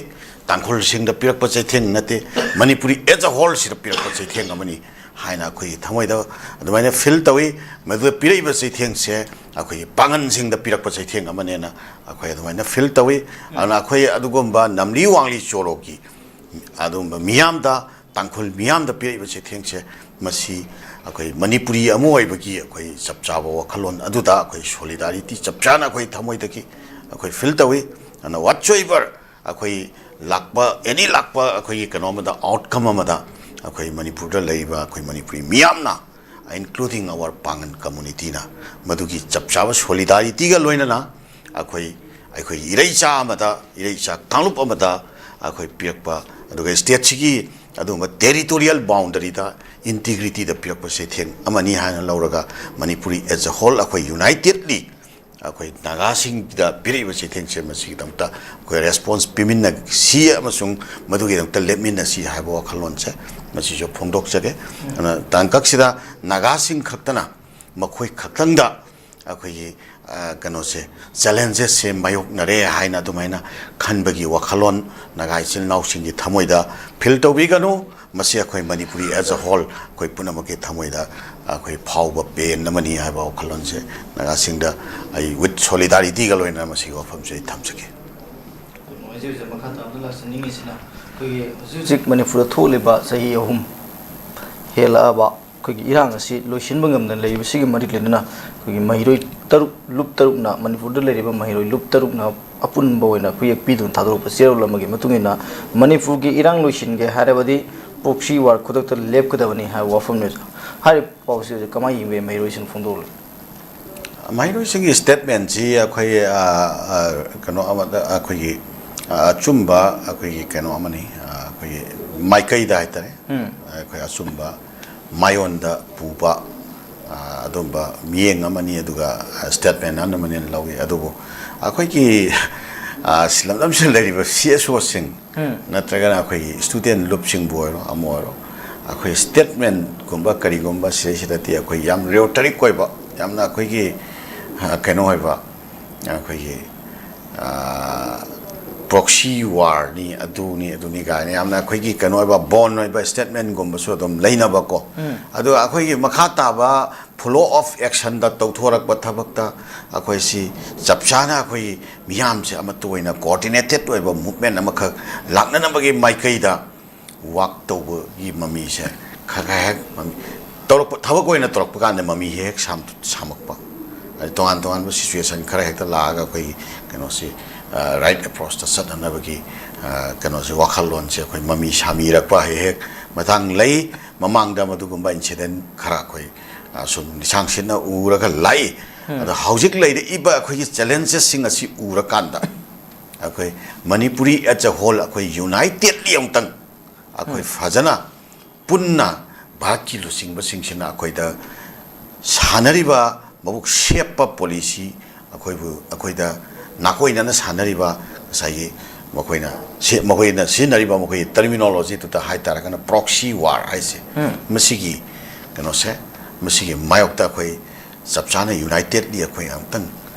ꯇꯥꯡꯈꯨꯜꯁꯤꯡꯗ ꯄꯤꯔꯛꯄ ꯆꯩꯊꯦꯡ ꯅꯠꯇꯦ, ꯃꯅꯤꯄꯨꯔꯤ as a whole ꯁꯤꯗ ꯄꯤꯔꯛꯄ ꯆꯩꯊꯦꯡ ꯑꯃꯅꯤ ꯍꯥꯏꯅ ꯑꯩꯈꯣꯏꯒꯤ ꯊꯃꯣꯏꯗ ꯑꯗꯨꯃꯥꯏꯅ ꯐꯤꯜ ꯇꯧꯏ꯫ ꯃꯗꯨꯗ ꯄꯤꯔꯛꯏꯕ ꯆꯩꯊꯦꯡꯁꯦ ꯑꯩꯈꯣꯏꯒꯤ ꯄꯥꯡꯒꯟꯁꯤꯡꯗ ꯄꯤꯔꯛꯄ ꯆꯩꯊꯦꯡ ꯑꯃꯅꯦꯅ ꯑꯩꯈꯣꯏ ꯑꯗꯨꯃꯥꯏꯅ ꯐꯤꯜ ꯇꯧꯏ꯫ ꯑꯗꯨꯅ ꯑꯩꯈꯣꯏ ꯑꯗꯨꯒꯨꯝꯕ ꯅꯝꯂꯤ ꯋꯥꯡꯂꯤ ꯆꯣꯔꯣꯒꯤ ꯑꯗꯨꯒꯨꯝꯕ ꯃꯤꯌꯥꯝꯗ, ꯇꯥꯡꯈꯨꯜ ꯃꯤꯌꯥꯝꯗ ꯄꯤꯔꯛꯏꯕ ꯆꯩꯊꯦꯡꯁꯦ, ꯃꯁꯤ ꯑꯩꯈꯣꯏ ꯃꯅꯤꯄꯨꯔꯤ ꯑꯃ ꯑꯣꯏꯕꯒꯤ ꯑꯩꯈꯣꯏ ꯆꯞ ꯆꯥꯕ ꯋꯥꯈꯜꯂꯣꯟ ꯑꯗꯨꯗ ꯑꯩꯈꯣꯏ ꯁꯣꯂꯤꯗꯥꯔꯤꯇꯤ ꯆꯞ ꯆꯥꯅ ꯑꯩꯈꯣꯏ ꯊꯃꯣꯏꯗꯒꯤ ꯑꯩꯈꯣꯏ ꯐꯤꯜ ꯇꯧꯏ꯫ ꯑꯗꯨꯅ ꯋꯥꯠꯁꯣꯏꯕꯔ ꯑꯩꯈꯣꯏ ꯂꯥꯛꯄ, ꯑꯦꯅꯤ ꯂꯥꯛꯄ ꯑꯩꯈꯣꯏꯒꯤ ꯀꯩꯅꯣ ꯑꯃꯗ, ꯑꯥꯎꯠꯀꯝ ꯑꯃꯗ ꯑꯩꯈꯣꯏ ꯃꯅꯤꯄꯨꯔꯗ ꯂꯩꯔꯤꯕ ꯑꯩꯈꯣꯏ ꯃꯅꯤꯄꯨꯔꯤ ꯃꯤꯌꯥꯝꯅ, including our ꯄꯥꯡꯒꯟ ꯀꯝꯃꯨꯅꯤꯇꯤꯅ, ꯃꯗꯨꯒꯤ ꯆꯞ ꯆꯥꯕ ꯁꯣꯂꯤꯗꯥꯔꯤꯇꯤꯒ ꯂꯣꯏꯅꯅ ꯑꯩꯈꯣꯏ, ꯑꯩꯈꯣꯏꯒꯤ ꯏꯔꯩꯆꯥ ꯑꯃꯗ, ꯏꯔꯩꯆꯥ ꯀꯥꯡꯂꯨꯞ ꯑꯃꯗ ꯑꯩꯈꯣꯏ ꯄꯤꯔꯛꯄ, ꯑꯗꯨꯒ ꯁ꯭ꯇꯦꯠꯁꯤꯒꯤ ꯑꯗꯨꯒꯨꯝꯕ ꯇꯦꯔꯤꯇꯣꯔꯤꯌꯦꯜ ꯕꯥꯎꯟꯗꯔꯤꯗ ꯏꯟꯇꯤꯒ꯭ꯔꯤꯇꯤꯗ ꯄꯤꯔꯛꯄ ꯆꯩꯊꯦꯡ ꯑꯃꯅꯤ ꯍꯥꯏꯅ ꯂꯧꯔꯒ, ꯃꯅꯤꯄꯨꯔꯤ as a whole ꯑꯩꯈꯣꯏ ꯌꯨꯅꯥꯏꯇꯦꯠꯂꯤ ꯑꯩꯈꯣꯏ ꯅꯥꯒꯥꯁꯤꯡꯗ ꯄꯤꯔꯛꯏꯕ ꯆꯩꯊꯦꯡꯁꯦ, ꯃꯁꯤꯒꯤꯗꯃꯛꯇ ꯑꯩꯈꯣꯏ ꯔꯦꯁꯄꯣꯟꯁ ꯄꯤꯃꯤꯟꯅꯁꯤ ꯑꯃꯁꯨꯡ ꯃꯗꯨꯒꯤꯗꯃꯛꯇ ꯂꯦꯞꯃꯤꯟꯅꯁꯤ ꯍꯥꯏꯕ ꯋꯥꯈꯜꯂꯣꯟꯁꯦ ꯃꯁꯤꯁꯨ ꯐꯣꯡꯗꯣꯛꯆꯒꯦ꯫ ꯑꯗꯨꯅ ꯇꯥꯡꯀꯛꯁꯤꯗ ꯅꯥꯒꯥꯁꯤꯡ ꯈꯛꯇꯅ, ꯃꯈꯣꯏ ꯈꯛꯇꯪꯗ ꯑꯩꯈꯣꯏꯒꯤ, ꯑ, ꯀꯩꯅꯣꯁꯦ, ꯆꯦꯂꯦꯟꯖꯦꯁꯁꯦ ꯃꯥꯌꯣꯛꯅꯔꯦ ꯍꯥꯏꯅ ꯑꯗꯨꯃꯥꯏꯅ ꯈꯟꯕꯒꯤ ꯋꯥꯈꯜꯂꯣꯟ ꯅꯥꯒꯥ ꯏꯆꯤꯜ ꯏꯅꯥꯎꯁꯤꯡꯒꯤ ꯊꯃꯣꯏꯗ ꯐꯤꯜ ꯇꯧꯕꯤꯒꯅꯨ꯫ ꯃꯁꯤ ꯑꯩꯈꯣꯏ ꯃꯅꯤꯄꯨꯔꯤ as a whole, ꯑꯩꯈꯣꯏ ꯄꯨꯝꯅꯃꯛꯀꯤ ꯊꯃꯣꯏꯗ ꯑꯩꯈꯣꯏ ꯐꯥꯎꯕ ꯄꯦꯟ ꯑꯃꯅꯤ ꯍꯥꯏꯕ ꯋꯥꯈꯜꯂꯣꯟꯁꯦ ꯅꯥꯒꯥꯁꯤꯡꯗ ꯑꯩ with solidarityꯒ ꯂꯣꯏꯅꯅ ꯃꯁꯤꯒꯤ ꯋꯥꯐꯝꯁꯦ ꯑꯩ ꯊꯝꯖꯒꯦ꯫ ꯀꯩꯅꯣ, ꯑꯩꯁꯦ ꯍꯧꯖꯤꯛ ꯃꯈꯥ ꯇꯥꯕꯗ ꯂꯥꯛꯆꯅꯤꯡꯉꯤꯁꯤꯅ, ꯑꯩꯈꯣꯏꯒꯤ ꯍꯧꯖꯤꯛ ꯍꯧꯖꯤꯛ ꯃꯅꯤꯄꯨꯔꯗ ꯊꯣꯛꯂꯤꯕ ꯆꯍꯤ ꯑꯍꯨꯝ ꯍꯦꯜꯂꯛꯑꯕ ꯑꯩꯈꯣꯏꯒꯤ ꯏꯔꯥꯡ ꯑꯁꯤ ꯂꯣꯏꯁꯤꯟꯕ ꯉꯝꯗꯅ ꯂꯩꯕꯁꯤꯒꯤ ꯃꯔꯤ ꯂꯩꯅꯅ, ꯑꯩꯈꯣꯏꯒꯤ ꯃꯍꯩꯔꯣꯏ ꯇꯔꯨꯛ, ꯂꯨꯞ ꯇꯔꯨꯛꯅ, ꯃꯅꯤꯄꯨꯔꯗ ꯂꯩꯔꯤꯕ ꯃꯍꯩꯔꯣꯏ ꯂꯨꯞ ꯇꯔꯨꯛꯅ ꯑꯄꯨꯟꯕ ꯑꯣꯏꯅ ꯈꯨꯌꯦꯛ ꯄꯤꯗꯨꯅ ꯊꯥꯗꯣꯔꯛꯄ ꯆꯦꯔꯣꯜ ꯑꯃꯒꯤ ꯃꯇꯨꯡ ꯏꯟꯅ, ꯃꯅꯤꯄꯨꯔꯒꯤ ꯏꯔꯥꯡ ꯂꯣꯏꯁꯤꯟꯒꯦ ꯍꯥꯏꯔꯕꯗꯤ proxy war ꯈꯨꯗꯛꯇ ꯂꯦꯞꯀꯗꯕꯅꯤ ꯍꯥꯏꯕ ꯋꯥꯐꯝꯅꯤ꯫ ꯍꯥꯏꯔꯤꯕ ꯄꯥꯎꯁꯤ ꯍꯧꯖꯤꯛ ꯀꯃꯥꯏꯅ ꯌꯦꯡꯕ ꯌꯥꯏ, ꯃꯍꯩꯔꯣꯏꯁꯤꯡ ꯐꯣꯡꯗꯣꯛꯂꯤ? ꯃꯍꯩꯔꯣꯏꯁꯤꯡꯒꯤ ꯁ꯭ꯇꯦꯠꯃꯦꯟꯁꯤ ꯑꯩꯈꯣꯏ, ꯑ, ꯑ, ꯀꯩꯅꯣ ꯑꯃꯗ ꯑꯩꯈꯣꯏꯒꯤ ꯑꯆꯨꯝꯕ ꯑꯩꯈꯣꯏꯒꯤ ꯀꯩꯅꯣ ꯑꯃꯅꯤ꯫ ꯑꯩꯈꯣꯏꯒꯤ ꯃꯥꯏꯀꯩꯗ ꯍꯥꯏꯇꯥꯔꯦ, ꯑꯩꯈꯣꯏ ꯑꯆꯨꯝꯕ ꯃꯥꯏꯌꯣꯟꯗ ꯄꯨꯕ ꯑꯗꯨꯝꯕ ꯃꯤꯠꯌꯦꯡ ꯑꯃꯅꯤ꯫ ꯑꯗꯨꯒ statement ꯑꯃꯅꯤ ꯂꯧꯏ꯫ ꯑꯗꯨꯕꯨ ꯑꯩꯈꯣꯏꯒꯤ ꯂꯝꯗꯝꯁꯤꯗ ꯂꯩꯔꯤꯕ CSOꯁꯤꯡ ꯅꯠꯇ꯭ꯔꯒꯅ ꯑꯩꯈꯣꯏꯒꯤ student ꯂꯨꯞꯁꯤꯡꯕꯨ ꯑꯣꯏꯔꯣ, ꯑꯃ ꯑꯣꯏꯔꯣ, ꯑꯩꯈꯣꯏ statementꯀꯨꯝꯕ ꯀꯔꯤꯒꯨꯝꯕ ꯁꯤꯗꯩꯁꯤꯗꯗꯤ ꯑꯩꯈꯣꯏ ꯌꯥꯝ rhetoric ꯑꯣꯏꯕ, ꯌꯥꯝꯅ ꯑꯩꯈꯣꯏꯒꯤ ꯀꯩꯅꯣ ꯑꯣꯏꯕ, ꯑꯩꯈꯣꯏꯒꯤ proxy warꯅꯤ, ꯑꯗꯨꯅꯤ ꯑꯗꯨꯅꯤ ꯀꯥꯏꯅ ꯌꯥꯝꯅ ꯑꯩꯈꯣꯏꯒꯤ ꯀꯩꯅꯣ ꯑꯣꯏꯕ, bold ꯑꯣꯏꯕ statementꯒꯨꯝꯕꯁꯨ ꯑꯗꯨꯝ ꯂꯩꯅꯕꯀꯣ꯫ ꯑꯗꯨꯒ ꯑꯩꯈꯣꯏꯒꯤ ꯃꯈꯥ ꯇꯥꯕ flow of actionꯗ ꯇꯧꯊꯣꯔꯛꯄ ꯊꯕꯛꯇ ꯑꯩꯈꯣꯏꯁꯤ ꯆꯞ ꯆꯥꯅ ꯑꯩꯈꯣꯏ ꯃꯤꯌꯥꯝꯁꯦ ꯑꯃꯠꯇ ꯑꯣꯏꯅ coordinated ꯑꯣꯏꯕ movement ꯑꯃꯈꯛ ꯂꯥꯛꯅꯅꯕꯒꯤ ꯃꯥꯏꯀꯩꯗ work ꯇꯧꯕꯒꯤ ꯃꯃꯤꯁꯦ ꯈꯔ ꯈꯔ ꯍꯦꯛ ꯃꯃꯤ ꯇꯧꯔꯛꯄ, ꯊꯕꯛ ꯑꯣꯏꯅ ꯇꯧꯔꯛꯄ ꯀꯥꯟꯗ ꯃꯃꯤ ꯍꯦꯛ ꯁꯥꯝ-, ꯁꯥꯝꯃꯛꯄ꯫ ꯑꯗꯩ ꯇꯣꯉꯥꯟ ꯇꯣꯉꯥꯟꯕ situation ꯈꯔ ꯍꯦꯛꯇ ꯂꯥꯛꯑꯒ ꯑꯩꯈꯣꯏꯒꯤ ꯀꯩꯅꯣꯁꯤ right approachꯇ ꯆꯠꯅꯅꯕꯒꯤ ꯀꯩꯅꯣꯁꯦ, ꯋꯥꯈꯜꯂꯣꯟꯁꯦ ꯑꯩꯈꯣꯏ ꯃꯃꯤ ꯁꯥꯃꯤꯔꯛꯄ ꯍꯦꯛ ꯍꯦꯛ ꯃꯇꯥꯡ ꯂꯩ꯫ ꯃꯃꯥꯡꯗ ꯃꯗꯨꯒꯨꯝꯕ incident ꯈꯔ ꯑꯩꯈꯣꯏ ꯁꯨꯝ ꯂꯤꯁꯥꯡ ꯁꯤꯠꯅ ꯎꯔꯒ ꯂꯥꯛꯏ꯫ ꯑꯗꯣ ꯍꯧꯖꯤꯛ ꯂꯩꯔꯛꯏꯕ ꯑꯩꯈꯣꯏꯒꯤ challengesꯁꯤꯡ ꯑꯁꯤ ꯎꯔꯀꯥꯟꯗ ꯑꯩꯈꯣꯏ Manipuri as a whole ꯑꯩꯈꯣꯏ unitedly ꯑꯃꯨꯛꯇꯪ ꯑꯩꯈꯣꯏ ꯐꯖꯅ ꯄꯨꯟꯅ ꯚꯥꯔꯠꯀꯤ ꯂꯨꯆꯤꯡꯕꯁꯤꯡꯁꯤꯅ ꯑꯩꯈꯣꯏꯗ ꯁꯥꯟꯅꯔꯤꯕ ꯃꯕꯨꯛ ꯁꯦꯞꯄ policy, ꯑꯩꯈꯣꯏꯕꯨ, ꯑꯩꯈꯣꯏꯗ ꯅꯥꯀꯣꯏꯅꯅ ꯁꯥꯟꯅꯔꯤꯕ ꯉꯁꯥꯏꯒꯤ ꯃꯈꯣꯏꯅ ꯁꯤ-, ꯃꯈꯣꯏꯅ ꯁꯤꯖꯤꯟꯅꯔꯤꯕ ꯃꯈꯣꯏꯒꯤ terminologyꯗꯨꯗ ꯍꯥꯏꯇꯥꯔꯒꯅ proxy war ꯍꯥꯏꯁꯦ, ꯃꯁꯤꯒꯤ ꯀꯩꯅꯣꯁꯦ, ꯃꯁꯤꯒꯤ ꯃꯥꯌꯣꯛꯇ ꯑꯩꯈꯣꯏ ꯆꯞ ꯆꯥꯅ unitedly ꯑꯩꯈꯣꯏ ꯑꯃꯨꯛꯇꯪ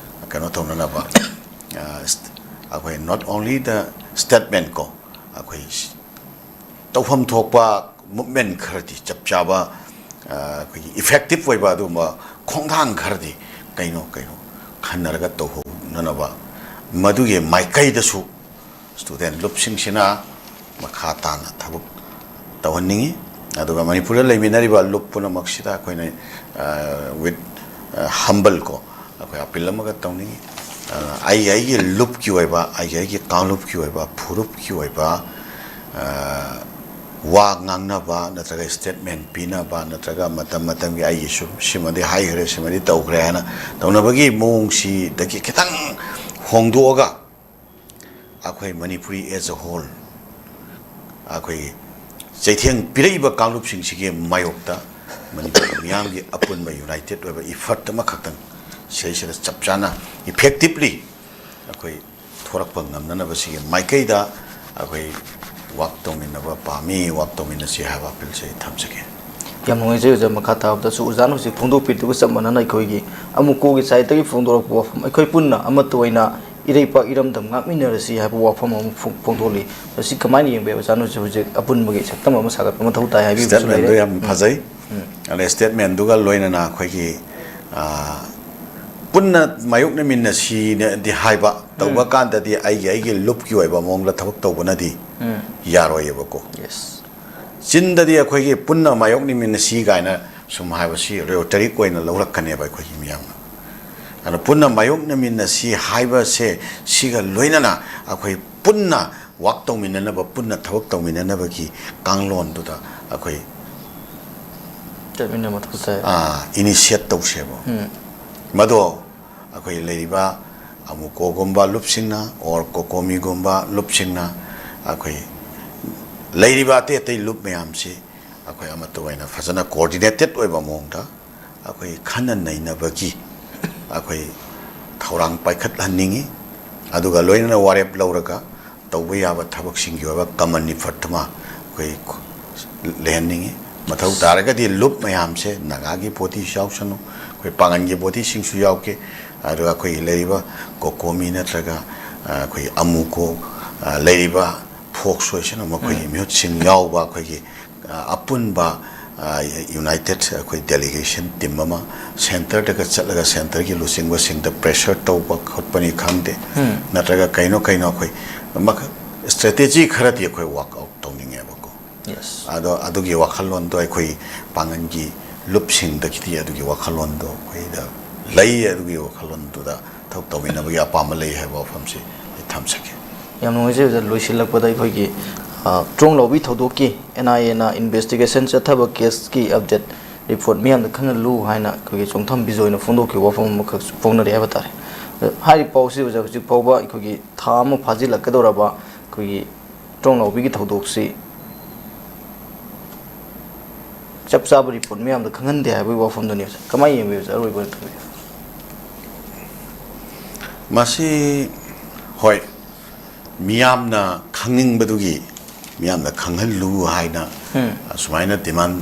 ꯀꯩꯅꯣ ꯇꯧꯅꯅꯕ, ꯑ, st-, ꯑꯩꯈꯣꯏ not only the statement ꯀꯣ, ꯑꯩꯈꯣꯏ ꯇꯧꯐꯝ ꯊꯣꯛꯄ movement ꯈꯔꯗꯤ, ꯆꯞ ꯆꯥꯕ, ꯑ, ꯑꯩꯈꯣꯏꯒꯤ effective ꯑꯣꯏꯕ ꯑꯗꯨꯒꯨꯝꯕ ꯈꯣꯡꯊꯥꯡ ꯈꯔꯗꯤ ꯀꯩꯅꯣ ꯀꯩꯅꯣ ꯈꯟꯅꯔꯒ ꯇꯧꯍꯧꯅꯅꯕ, ꯃꯗꯨꯒꯤ ꯃꯥꯏꯀꯩꯗꯁꯨ student ꯂꯨꯞꯁꯤꯡꯁꯤꯅ ꯃꯈꯥ ꯇꯥꯅ ꯊꯕꯛ ꯇꯧꯍꯟꯅꯤꯡꯉꯤ꯫ ꯑꯗꯨꯒ ꯃꯅꯤꯄꯨꯔꯗ ꯂꯩꯃꯤꯟꯅꯔꯤꯕ ꯂꯨꯞ ꯄꯨꯝꯅꯃꯛꯁꯤꯗ ꯑꯩꯈꯣꯏꯅ, ꯑ, with, ꯑ, humble ꯀꯣ, ꯑꯩꯈꯣꯏ appeal ꯑꯃꯒ ꯇꯧꯅꯤꯡꯉꯤ꯫ ꯑ, ꯑꯩꯒꯤ, ꯑꯩꯒꯤ ꯂꯨꯞꯀꯤ ꯑꯣꯏꯕ, ꯑꯩꯒꯤ, ꯑꯩꯒꯤ ꯀꯥꯡꯂꯨꯞꯀꯤ ꯑꯣꯏꯕ, ꯐꯨꯔꯨꯞꯀꯤ ꯑꯣꯏꯕ, ꯑ, ꯋꯥ ꯉꯥꯡꯅꯕ ꯅꯠꯇ꯭ꯔꯒ statement ꯄꯤꯅꯕ ꯅꯠꯇ꯭ꯔꯒ ꯃꯇꯝ ꯃꯇꯝꯒꯤ ꯑꯩꯒꯤ ꯁꯨꯝ ꯁꯤꯃꯗꯤ ꯍꯥꯏꯈ꯭ꯔꯦ, ꯁꯤꯃꯗꯤ ꯇꯧꯈ꯭ꯔꯦ ꯍꯥꯏꯅ ꯇꯧꯅꯕꯒꯤ ꯃꯑꯣꯡꯁꯤꯗꯒꯤ ꯈꯤꯇꯪ ꯍꯣꯡꯗꯣꯛꯑꯒ, ꯑꯩꯈꯣꯏ ꯃꯅꯤꯄꯨꯔꯤ as a whole, ꯑꯩꯈꯣꯏ ꯆꯩꯊꯦꯡ ꯄꯤꯔꯛꯏꯕ ꯀꯥꯡꯂꯨꯞꯁꯤꯡꯁꯤꯒꯤ ꯃꯥꯌꯣꯛꯇ ꯃꯅꯤꯄꯨꯔ ꯃꯤꯌꯥꯝꯒꯤ ꯑꯄꯨꯟꯕ united ꯑꯣꯏꯕ effort ꯑꯃꯈꯛꯇꯪ ꯁꯤꯗꯩꯁꯤꯗ ꯆꯞ ꯆꯥꯅ effectively ꯑꯩꯈꯣꯏ ꯊꯣꯔꯛꯄ ꯉꯝꯅꯅꯕꯁꯤꯒꯤ ꯃꯥꯏꯀꯩꯗ ꯑꯩꯈꯣꯏ work ꯇꯧꯃꯤꯟꯅꯕ ꯄꯥꯝꯃꯤ, work ꯇꯧꯃꯤꯟꯅꯁꯤ ꯍꯥꯏꯕ appealꯁꯦ ꯑꯩ ꯊꯝꯖꯒꯦ꯫ ꯌꯥꯝ ꯅꯨꯡꯉꯥꯏꯖꯩ ꯑꯣꯖꯥ꯫ ꯃꯈꯥ ꯇꯥꯕꯗꯁꯨ ꯑꯣꯖꯥꯅ ꯍꯧꯖꯤꯛ ꯐꯣꯡꯗꯣꯛꯄꯤꯔꯤꯗꯨꯒ ꯆꯞ ꯃꯥꯟꯅꯅ ꯑꯩꯈꯣꯏꯒꯤ ꯑꯃꯨꯀꯣꯒꯤ sideꯇꯒꯤ ꯐꯣꯡꯗꯣꯔꯛꯄ ꯋꯥꯐꯝ, ꯑꯩꯈꯣꯏ ꯄꯨꯟꯅ ꯑꯃꯠꯇ ꯑꯣꯏꯅ ꯏꯔꯩꯄꯥꯛ ꯏꯔꯝꯗꯝ ꯉꯥꯛꯃꯤꯟꯅꯔꯁꯤ ꯍꯥꯏꯕ ꯋꯥꯐꯝ ꯑꯃ ꯐꯣꯡ-, ꯐꯣꯡꯗꯣꯛꯂꯤ꯫ ꯃꯁꯤ ꯀꯃꯥꯏꯅ ꯌꯦꯡꯕ ꯌꯥꯏ? ꯑꯣꯖꯥꯅ ꯍꯧꯖꯤꯛ, ꯍꯧꯖꯤꯛ ꯑꯄꯨꯟꯕꯒꯤ ꯁꯛꯇꯝ ꯑꯃ ꯁꯥꯒꯠꯄ ꯃꯊꯧ ꯇꯥꯏ ꯍꯥꯏꯕꯤꯕꯁꯨ statementꯗꯨ ꯂꯩꯔꯦ꯫ ꯌꯥꯝ ꯎꯝ꯫ ꯐꯖꯩ꯫ ꯎꯝ꯫ ꯑꯗ statementꯗꯨꯒ ꯂꯣꯏꯅꯅ ꯑꯩꯈꯣꯏꯒꯤ, ꯑ, ꯄꯨꯟꯅ ꯃꯥꯌꯣꯛꯅꯃꯤꯟꯅꯁꯤꯅꯗꯤ ꯍꯥꯏꯕ, ꯇꯧꯕ ꯎꯝ꯫ ꯀꯥꯟꯗꯗꯤ ꯑꯩꯒꯤ, ꯑꯩꯒꯤ ꯂꯨꯞꯀꯤ ꯑꯣꯏꯕ ꯃꯑꯣꯡꯗ ꯊꯕꯛ ꯇꯧꯕꯅꯗꯤ ꯎꯝ꯫ ꯌꯥꯔꯣꯏꯌꯦꯕꯀꯣ꯫ Yes꯫ ꯆꯤꯟꯗꯗꯤ ꯑꯩꯈꯣꯏꯒꯤ ꯄꯨꯟꯅ ꯃꯥꯌꯣꯛꯅꯃꯤꯟꯅꯁꯤ ꯀꯥꯏꯅ ꯁꯨꯝ ꯍꯥꯏꯕꯁꯤ rhetoric ꯑꯣꯏꯅ ꯂꯧꯔꯛꯀꯅꯦꯕ ꯑꯩꯈꯣꯏꯒꯤ ꯃꯤꯌꯥꯝꯅ꯫ ꯑꯗꯣ ꯄꯨꯟꯅ ꯃꯥꯌꯣꯛꯅꯃꯤꯟꯅꯁꯤ ꯍꯥꯏꯕꯁꯦ, ꯁꯤꯒ ꯂꯣꯏꯅꯅ ꯑꯩꯈꯣꯏ ꯄꯨꯟꯅ work ꯇꯧꯃꯤꯟꯅꯅꯕ, ꯄꯨꯟꯅ ꯊꯕꯛ ꯇꯧꯃꯤꯟꯅꯅꯕꯒꯤ ꯀꯥꯡꯂꯣꯟꯗꯨꯗ ꯑꯩꯈꯣꯏ ꯆꯠꯃꯤꯟꯅꯕ ꯃꯊꯧ ꯇꯥꯏ꯫ ꯑꯥ, initiate ꯇꯧꯁꯦꯕ꯫ ꯎꯝ꯫ ꯃꯗꯣ ꯑꯩꯈꯣꯏ ꯂꯩꯔꯤꯕ ꯑꯃꯨꯀꯣꯒꯨꯝꯕ ꯂꯨꯞꯁꯤꯡꯅ or ꯀꯣꯀꯣꯃꯤꯒꯨꯝꯕ ꯂꯨꯞꯁꯤꯡꯅ ꯑꯩꯈꯣꯏ ꯂꯩꯔꯤꯕ ꯑꯇꯩ ꯑꯇꯩ ꯂꯨꯞ ꯃꯌꯥꯝꯁꯤ ꯑꯩꯈꯣꯏ ꯑꯃꯠꯇ ꯑꯣꯏꯅ ꯐꯖꯅ coordinated ꯑꯣꯏꯕ ꯃꯑꯣꯡꯗ ꯑꯩꯈꯣꯏ ꯈꯟꯅ ꯅꯩꯅꯕꯒꯤ ꯑꯩꯈꯣꯏ ꯊꯧꯔꯥꯡ ꯄꯥꯏꯈꯠꯍꯟꯅꯤꯡꯉꯤ꯫ ꯑꯗꯨꯒ ꯂꯣꯏꯅꯅ ꯋꯥꯔꯦꯞ ꯂꯧꯔꯒ ꯇꯧꯕ ꯌꯥꯕ ꯊꯕꯛꯁꯤꯡꯒꯤ ꯑꯣꯏꯕ common effort ꯑꯃ ꯑꯩꯈꯣꯏ ꯂꯩꯍꯟꯅꯤꯡꯉꯤ꯫ ꯃꯊꯧ ꯇꯥꯔꯒꯗꯤ ꯂꯨꯞ ꯃꯌꯥꯝꯁꯦ, ꯅꯥꯒꯥꯒꯤ bodyꯁꯨ ꯌꯥꯎꯁꯅꯨ, ꯑꯩꯈꯣꯏ ꯄꯥꯡꯒꯟꯒꯤ bodyꯁꯤꯡꯁꯨ ꯌꯥꯎꯒꯦ, ꯑꯗꯨꯒ ꯑꯩꯈꯣꯏꯒꯤ ꯂꯩꯔꯤꯕ ꯀꯣꯀꯣꯃꯤ ꯅꯠꯇ꯭ꯔꯒ, ꯑ, ꯑꯩꯈꯣꯏ ꯑꯃꯨꯀꯣ, ꯑ, ꯂꯩꯔꯤꯕ folks ꯑꯣꯏꯁꯅꯨ, ꯃꯈꯣꯏꯒꯤ ꯎꯝ꯫ ꯃꯤꯍꯨꯠꯁꯤꯡ ꯌꯥꯎꯕ ꯑꯩꯈꯣꯏꯒꯤ, ꯑ, ꯑꯄꯨꯟꯕ, ꯑ, united ꯑꯩꯈꯣꯏ delegation team ꯑꯃ centreꯗꯒ ꯆꯠꯂꯒ centreꯒꯤ ꯂꯨꯆꯤꯡꯕꯁꯤꯡꯗ pressure ꯇꯧꯕ ꯈꯣꯠꯄꯅꯤ ꯈꯪꯗꯦ, ꯎꯝ꯫ ꯅꯠꯇ꯭ꯔꯒ ꯀꯩꯅꯣ ꯀꯩꯅꯣ ꯑꯩꯈꯣꯏ ꯃꯈ-, strategy ꯈꯔꯗꯤ ꯑꯩꯈꯣꯏ work out ꯇꯧꯅꯤꯡꯉꯦꯕꯀꯣ꯫ Yes꯫ ꯑꯗꯣ ꯑꯗꯨꯒꯤ ꯋꯥꯈꯜꯂꯣꯟꯗꯣ ꯑꯩꯈꯣꯏ ꯄꯥꯡꯒꯟꯒꯤ ꯂꯨꯞꯁꯤꯡꯗꯒꯤꯗꯤ ꯑꯗꯨꯒꯤ ꯋꯥꯈꯜꯂꯣꯟꯗꯣ ꯑꯩꯈꯣꯏꯗ ꯂꯩ, ꯑꯗꯨꯒꯤ ꯋꯥꯈꯜꯂꯣꯟꯗꯨꯗ ꯊꯕꯛ ꯇꯧꯃꯤꯟꯅꯕꯒꯤ ꯑꯄꯥꯝꯕ ꯂꯩ ꯍꯥꯏꯕ ꯋꯥꯐꯝꯁꯤ ꯑꯩ ꯊꯝꯖꯒꯦ꯫ ꯌꯥꯝ ꯅꯨꯡꯉꯥꯏꯖꯩ ꯑꯣꯖꯥ꯫ ꯂꯣꯏꯁꯤꯜꯂꯛꯄꯗ ꯑꯩꯈꯣꯏꯒꯤ, ꯑ, ꯇ꯭ꯔꯣꯡ ꯂꯧꯕꯤ ꯊꯧꯗꯣꯛꯀꯤ NIAꯅ investigation ꯆꯠꯊꯕ caseꯀꯤ update report ꯃꯤꯌꯥꯝꯗ ꯈꯪꯍꯜꯂꯨ ꯍꯥꯏꯅ ꯑꯩꯈꯣꯏꯒꯤ ꯆꯣꯡꯊꯝ ꯕꯤꯖꯣꯏꯅ ꯐꯣꯡꯗꯣꯛꯈꯤꯕ ꯋꯥꯐꯝ ꯑꯃꯈꯛꯁꯨ ꯐꯣꯡꯅꯔꯤ ꯍꯥꯏꯕ ꯇꯥꯔꯦ꯫ ꯍꯥꯏꯔꯤꯕ ꯄꯥꯎꯁꯤ ꯑꯣꯖꯥ, ꯍꯧꯖꯤꯛ ꯐꯥꯎꯕ ꯑꯩꯈꯣꯏꯒꯤ ꯊꯥ ꯑꯃ ꯐꯥꯖꯤꯜꯂꯛꯀꯗꯧꯔꯕ ꯑꯩꯈꯣꯏꯒꯤ ꯇ꯭ꯔꯣꯡꯂꯥꯎꯕꯤꯒꯤ ꯊꯧꯗꯣꯛꯁꯤ ꯆꯞ ꯆꯥꯕ ꯔꯤꯄꯣꯔꯠ ꯃꯌꯥꯝꯗ ꯈꯪꯍꯟꯗꯦ ꯍꯥꯏꯕꯒꯤ ꯋꯥꯐꯝꯗꯨꯅꯤ ꯑꯣꯖꯥ꯫ ꯀꯃꯥꯏꯅ ꯌꯦꯡꯕꯤ ꯑꯣꯖꯥ? ꯑꯔꯣꯏꯕ ꯑꯣꯏꯅ ꯊꯝꯕꯤꯌꯨ꯫ ꯃꯁꯤ, ꯍꯣꯏ, ꯃꯤꯌꯥꯝꯅ ꯈꯪꯅꯤꯡꯕꯗꯨꯒꯤ, ꯃꯤꯌꯥꯝꯅ ꯈꯪꯍꯜꯂꯨ ꯍꯥꯏꯅ ꯎꯝ꯫ ꯑꯁꯨꯃꯥꯏꯅ ꯗꯤꯃꯥꯟ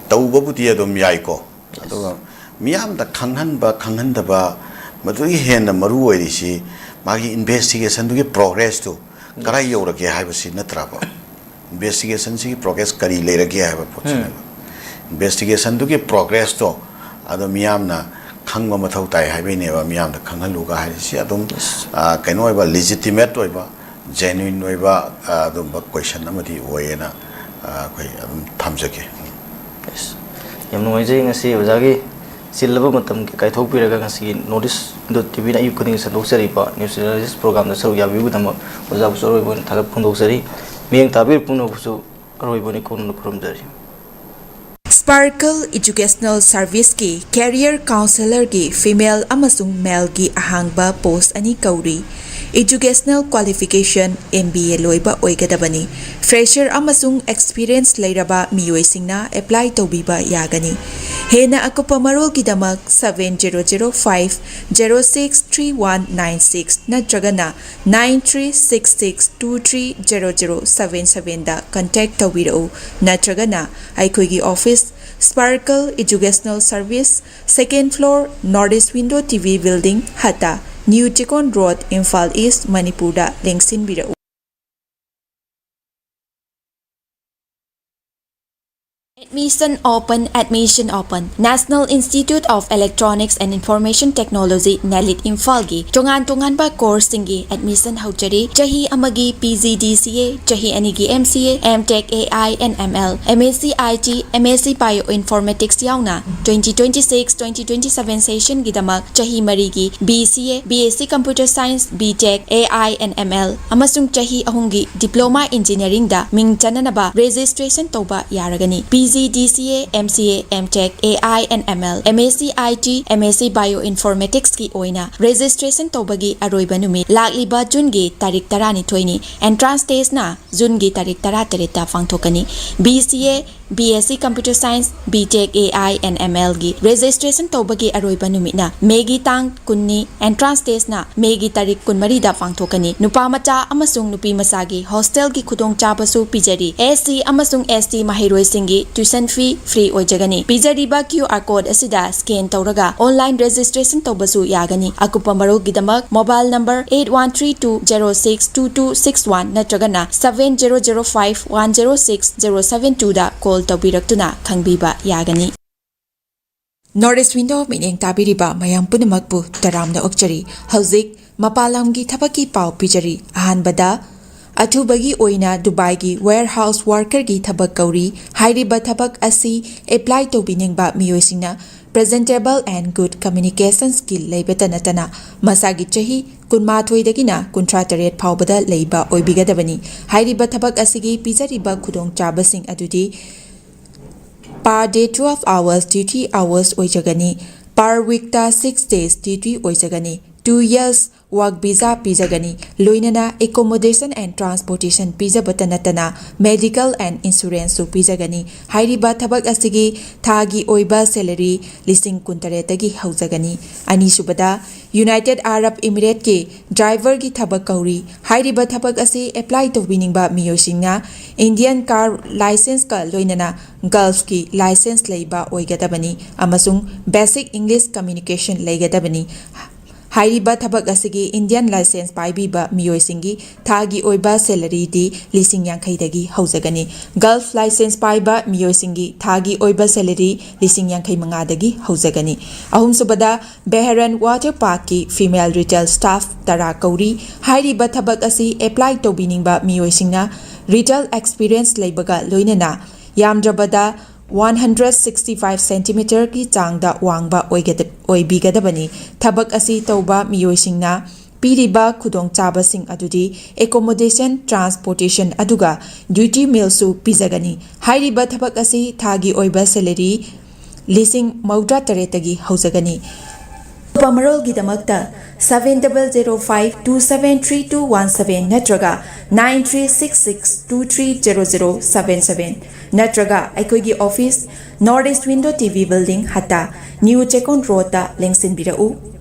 ꯇꯧꯕꯕꯨꯗꯤ ꯑꯗꯨꯝ ꯌꯥꯏꯀꯣ꯫ ꯑꯗꯨꯒ ꯃꯤꯌꯥꯝꯗ ꯈꯪꯍꯟꯕ, ꯈꯪꯍꯟꯗꯕ, ꯃꯗꯨꯗꯒꯤ ꯍꯦꯟꯅ ꯃꯔꯨ ꯑꯣꯏꯔꯤꯁꯤ ꯃꯥꯒꯤ ꯏꯟꯚꯦꯁꯇꯤꯒꯦꯁꯟꯗꯨꯒꯤ ꯄ꯭ꯔꯣꯒ꯭ꯔꯦꯁꯇꯨ ꯀꯗꯥꯏ ꯌꯧꯔꯒꯦ ꯍꯥꯏꯕꯁꯤ ꯅꯠꯇ꯭ꯔꯕ? ꯏꯟꯚꯦꯁꯇꯤꯒꯦꯁꯟꯁꯤꯒꯤ ꯄ꯭ꯔꯣꯒ꯭ꯔꯦꯁ ꯀꯔꯤ ꯂꯩꯔꯒꯦ ꯍꯥꯏꯕ ꯄꯣꯠꯁꯤꯅꯦꯕ꯫ ꯏꯟꯚꯦꯁꯇꯤꯒꯦꯁꯟꯗꯨꯒꯤ ꯄ꯭ꯔꯣꯒ꯭ꯔꯦꯁꯇꯣ ꯑꯗꯣ ꯃꯤꯌꯥꯝꯅ ꯈꯪꯕ ꯃꯊꯧ ꯇꯥꯏ ꯍꯥꯏꯕꯩꯅꯦꯕ, ꯃꯤꯌꯥꯝꯗ ꯈꯪꯍꯜꯂꯨꯒ ꯍꯥꯏꯔꯤꯁꯤ꯫ ꯑꯗꯨꯝ, ꯑ, ꯀꯩꯅꯣ ꯑꯣꯏꯕ, ꯂꯤꯖꯤꯇꯤꯃꯦꯠ ꯑꯣꯏꯕ, ꯖꯦꯅ꯭ꯌꯨꯏꯟ ꯑꯣꯏꯕ, ꯑ, ꯑꯗꯨꯝꯕ ꯀꯣꯏꯁꯟ ꯑꯃꯗꯤ ꯑꯣꯏꯌꯦꯅ, ꯑ, ꯑꯩꯈꯣꯏ ꯑꯗꯨꯝ ꯊꯝꯖꯒꯦ꯫ ꯑꯁ, ꯌꯥꯝ ꯅꯨꯡꯉꯥꯏꯖꯩ ꯉꯁꯤ ꯑꯣꯖꯥꯒꯤ ꯆꯤꯜꯂꯕ ꯃꯇꯝ ꯀꯥꯏꯊꯣꯛꯄꯤꯔꯒ ꯉꯁꯤꯒꯤ ꯅꯣꯔꯠ ꯏꯁ ꯗꯣꯠ ꯇꯤ ꯚꯤꯅ ꯑꯌꯨꯛ ꯈꯨꯗꯤꯡꯒꯤ ꯁꯟꯗꯣꯛꯆꯔꯤꯕ ꯅ꯭ꯌꯨꯁ ꯑꯦꯅꯥꯂꯥꯏꯁꯤꯁ ꯄ꯭ꯔꯣꯒ꯭ꯔꯥꯝꯗ ꯁꯔꯨꯛ ꯌꯥꯕꯤꯕꯒꯤꯗꯃꯛ ꯑꯣꯖꯥꯕꯨꯁꯨ ꯑꯔꯣꯏꯕ ꯑꯣꯏꯅ ꯊꯥꯒꯠ ꯐꯣꯡꯗꯣꯛꯆꯔꯤ꯫ ꯃꯤꯠꯌꯦꯡ ꯇꯥꯕꯤꯔꯤꯕ ꯄꯨꯝꯅꯃꯛꯄꯨꯁꯨ ꯑꯔꯣꯏꯕ ꯑꯣꯏꯅ ꯏꯀꯣꯟꯅꯅ ꯈꯨꯔꯨꯝꯖꯔꯤ꯫ ꯁ꯭ꯄꯥꯔꯀꯜ ꯏꯖꯨꯀꯦꯁꯅꯦꯜ ꯁꯔꯚꯤꯁꯀꯤ ꯀꯦꯔꯤꯌꯔ ꯀꯥꯎꯟꯁꯦꯂꯔꯒꯤ ꯐꯤꯃꯦꯜ ꯑꯃꯁꯨꯡ ꯃꯦꯜꯒꯤ ꯑꯍꯥꯡꯕ ꯄꯣꯁ ꯑꯅꯤ ꯀꯧꯔꯤ꯫ Educational qualification M B A ꯂꯣꯏꯕ ꯑꯣꯏꯒꯗꯕꯅꯤ꯫ ꯐ꯭ꯔꯦꯁꯔ ꯑꯃꯁꯨꯡ ꯑꯦꯛꯁꯄꯤꯔꯤꯌꯦꯟꯁ ꯂꯩꯔꯕ ꯃꯤꯑꯣꯏꯁꯤꯡꯅ ꯑꯦꯄ꯭ꯂꯥꯏ ꯇꯧꯕꯤꯕ ꯌꯥꯒꯅꯤ꯫ ꯍꯦꯟꯅ ꯑꯀꯨꯞꯄ ꯃꯔꯣꯜꯒꯤꯗꯃꯛ seven zero zero five zero six three one nine six ꯅꯠꯇ꯭ꯔꯒꯅ nine three six six two three zero zero seven seven ꯗ ꯀꯟꯇꯦꯛ ꯇꯧꯕꯤꯔꯛꯎ, ꯅꯠꯇ꯭ꯔꯒꯅ ꯑꯩꯈꯣꯏꯒꯤ office, Sparkle educational service, second floor, North East Window T V Building, ꯍꯠꯇꯥ, new Checkon road, Imphal east, ꯃꯅꯤꯄꯨꯔꯗ ꯂꯦꯡꯁꯤꯟꯕꯤꯔꯛꯎ꯫ Admission open, admission open. National Institute of Electronics and Information Technology, ꯅꯦꯂꯤꯠ, ꯏꯝꯐꯥꯜꯒꯤ ꯇꯣꯉꯥꯟ ꯇꯣꯉꯥꯟꯕ ꯀꯣꯔꯁꯁꯤꯡꯒꯤ ꯑꯦꯗꯃꯤꯁꯟ ꯍꯧꯖꯔꯤ꯫ ꯆꯍꯤ ꯑꯃꯒꯤ P G D C A, ꯆꯍꯤ ꯑꯅꯤꯒꯤ M C A, M Tech A I and M L, M S C I T, M S C Bioinformatics ꯌꯥꯎꯅ twenty twenty six, twenty twenty seven session ꯒꯤꯗꯃꯛ ꯆꯍꯤ ꯃꯔꯤꯒꯤ B C A, B S C Computer Science, B Tech, A I and M L ꯑꯃꯁꯨꯡ ꯆꯍꯤ ꯑꯍꯨꯝꯒꯤ Diploma Engineering ꯗ ꯃꯤꯡ ꯆꯟꯅꯅꯕ registration ꯇꯧꯕ ꯌꯥꯔꯒꯅꯤ꯫ P G DCA, MCA, MTech, AI and ML, MAC IT, MAC Bioinformaticsꯀꯤ ꯑꯣꯏꯅ registration ꯇꯧꯕꯒꯤ ꯑꯔꯣꯏꯕ ꯅꯨꯃꯤꯠ ꯂꯥꯛꯂꯤꯕ Juneꯒꯤ ꯇꯥꯔꯤꯛ ꯇꯔꯥꯅꯤꯊꯣꯏꯅꯤ꯫ Entrance testꯅ Juneꯒꯤ ꯇꯥꯔꯤꯛ ꯇꯔꯥꯇꯔꯦꯠꯇ ꯄꯥꯡꯊꯣꯛꯀꯅꯤ꯫ BCA, BSc Computer Science, BTech, AI and MLꯒꯤ registration ꯇꯧꯕꯒꯤ ꯑꯔꯣꯏꯕ ꯅꯨꯃꯤꯠꯅ Mayꯒꯤ ꯇꯥꯡ ꯀꯨꯟꯅꯤ꯫ Entrance testꯅ Mayꯒꯤ ꯇꯥꯔꯤꯛ ꯀꯨꯟꯃꯔꯤꯗ ꯄꯥꯡꯊꯣꯛꯀꯅꯤ꯫ ꯅꯨꯄꯥ ꯃꯆꯥ ꯑꯃꯁꯨꯡ ꯅꯨꯄꯤ ꯃꯆꯥꯒꯤ hostelꯒꯤ ꯈꯨꯗꯣꯡꯆꯥꯕꯁꯨ ꯄꯤꯖꯔꯤ꯫ SC ꯑꯃꯁꯨꯡ ST ꯃꯍꯩꯔꯣꯏꯁꯤꯡꯒꯤ tuition fee free ꯑꯣꯏꯖꯒꯅꯤ꯫ ꯄꯤꯖꯔꯤꯕ QR code ꯑꯁꯤꯗ scan ꯇꯧꯔꯒ online registration ꯇꯧꯕꯁꯨ ꯌꯥꯒꯅꯤ꯫ ꯑꯀꯨꯞꯄ ꯃꯔꯣꯜꯒꯤꯗꯃꯛ mobile number eight one three two zero six two two six one ꯅꯠꯇ꯭ꯔꯒꯅ seven zero zero five one zero six zero seven twoꯗ call ꯇꯧꯕꯤꯔꯛꯇꯨꯅ ꯈꯪꯕꯤꯕ ꯌꯥꯒꯅꯤ꯫ North East Window ꯃꯤꯠꯌꯦꯡ ꯇꯥꯕꯤꯔꯤꯕ ꯃꯌꯥꯝ ꯄꯨꯝꯅꯃꯛꯄꯨ ꯇꯔꯥꯝꯅ ꯑꯣꯛꯆꯔꯤ꯫ ꯍꯧꯖꯤꯛ ꯃꯄꯥꯟ ꯂꯝꯒꯤ ꯊꯕꯛꯀꯤ ꯄꯥꯎ ꯄꯤꯖꯔꯤ꯫ ꯑꯍꯥꯟꯕꯗ, ꯑꯊꯨꯕꯒꯤ ꯑꯣꯏꯅ ꯗꯨꯕꯥꯏꯒꯤ warehouse workerꯒꯤ ꯊꯕꯛ ꯀꯧꯔꯤ꯫ ꯍꯥꯏꯔꯤꯕ ꯊꯕꯛ ꯑꯁꯤ apply ꯇꯧꯕꯤꯅꯤꯡꯕ ꯃꯤꯑꯣꯏꯁꯤꯡꯅ presentable and good communication skill ꯂꯩꯕꯇ ꯅꯠꯇꯅ ꯃꯁꯥꯒꯤ ꯆꯍꯤ ꯀꯨꯟꯃꯥꯊꯣꯏꯗꯒꯤꯅ ꯀꯨꯟꯊ꯭ꯔꯥ ꯇꯔꯦꯠ ꯐꯥꯎꯕꯗ ꯂꯩꯕ ꯑꯣꯏꯕꯤꯒꯗꯕꯅꯤ꯫ ꯍꯥꯏꯔꯤꯕ ꯊꯕꯛ ꯑꯁꯤꯒꯤ ꯄꯤꯖꯔꯤꯕ ꯈꯨꯗꯣꯡꯆꯥꯕꯁꯤꯡ ꯑꯗꯨꯗꯤ per day twelve hours duty hours ꯑꯣꯏꯖꯒꯅꯤ꯫ Per weekꯇ six days duty ꯑꯣꯏꯖꯒꯅꯤ꯫ Two years work visa ꯄꯤꯖꯒꯅꯤ꯫ ꯂꯣꯏꯅꯅ accommodation and transportation ꯄꯤꯖꯕꯇ ꯅꯠꯇꯅ medical and insuranceꯁꯨ ꯄꯤꯖꯒꯅꯤ꯫ ꯍꯥꯏꯔꯤꯕ ꯊꯕꯛ ꯑꯁꯤꯒꯤ ꯊꯥꯒꯤ ꯑꯣꯏꯕ salary ꯂꯤꯁꯤꯡ ꯀꯨꯟꯇꯔꯦꯠꯇꯒꯤ ꯍꯧꯖꯒꯅꯤ꯫ ꯑꯅꯤꯁꯨꯕꯗ, United Arab Emirateꯀꯤ driverꯒꯤ ꯊꯕꯛ ꯀꯧꯔꯤ꯫ ꯍꯥꯏꯔꯤꯕ ꯊꯕꯛ ꯑꯁꯤ apply ꯇꯧꯕꯤꯅꯤꯡꯕ ꯃꯤꯑꯣꯏꯁꯤꯡꯅ Indian car licenceꯀ ꯂꯣꯏꯅꯅ Gulfꯀꯤ license ꯂꯩꯕ ꯑꯣꯏꯒꯗꯕꯅꯤ ꯑꯃꯁꯨꯡ basic English communication ꯂꯩꯒꯗꯕꯅꯤ꯫ ꯍꯥꯏꯔꯤꯕ ꯊꯕꯛ ꯑꯁꯤꯒꯤ Indian license ꯄꯥꯏꯕꯤꯕ ꯃꯤꯑꯣꯏꯁꯤꯡꯒꯤ ꯊꯥꯒꯤ ꯑꯣꯏꯕ salaryꯗꯤ ꯂꯤꯁꯤꯡ ꯌꯥꯡꯈꯩꯗꯒꯤ ꯍꯧꯖꯒꯅꯤ꯫ Gulf license ꯄꯥꯏꯕ ꯃꯤꯑꯣꯏꯁꯤꯡꯒꯤ ꯊꯥꯒꯤ ꯑꯣꯏꯕ salary ꯂꯤꯁꯤꯡ ꯌꯥꯡꯈꯩ ꯃꯉꯥꯗꯒꯤ ꯍꯧꯖꯒꯅꯤ꯫ ꯑꯍꯨꯝꯁꯨꯕꯗ, Bahrain water parkꯀꯤ female retail staff ꯇꯔꯥ ꯀꯧꯔꯤ꯫ ꯍꯥꯏꯔꯤꯕ ꯊꯕꯛ ꯑꯁꯤ apply ꯇꯧꯕꯤꯅꯤꯡꯕ ꯃꯤꯑꯣꯏꯁꯤꯡꯅ retail experience ꯂꯩꯕꯒ ꯂꯣꯏꯅꯅ ꯌꯥꯝꯗ꯭ꯔꯕꯗ one hundred sixty five centimetreꯒꯤ ꯆꯥꯡꯗ ꯋꯥꯡꯕ ꯑꯣꯏꯒꯗ-, ꯑꯣꯏꯕꯤꯒꯗꯕꯅꯤ꯫ ꯊꯕꯛ ꯑꯁꯤ ꯇꯧꯕ ꯃꯤꯑꯣꯏꯁꯤꯡꯅ ꯄꯤꯔꯤꯕ ꯈꯨꯗꯣꯡꯆꯥꯕꯁꯤꯡ ꯑꯗꯨꯗꯤ accommodation, transportation ꯑꯗꯨꯒ duty mealꯁꯨ ꯄꯤꯖꯒꯅꯤ꯫ ꯍꯥꯏꯔꯤꯕ ꯊꯕꯛ ꯑꯁꯤ ꯊꯥꯒꯤ ꯑꯣꯏꯕ salary ꯂꯤꯁꯤꯡ ꯃꯧꯗ꯭ꯔꯥ ꯇꯔꯦꯠꯇꯒꯤ ꯍꯧꯖꯒꯅꯤ꯫ ꯑꯀꯨꯞꯄ ꯃꯔꯣꯜꯒꯤꯗꯃꯛꯇ seven double zero five two seven three two one seven ꯅꯠꯇ꯭ꯔꯒ nine three six six two three zero zero seven seven ꯅꯠꯇ꯭ꯔꯒ ꯑꯩꯈꯣꯏꯒꯤ office, North East Window T V Building, ꯍꯠꯇꯥ, New Chekon Roadꯇ ꯂꯦꯡꯁꯤꯟꯕꯤꯔꯛꯎ꯫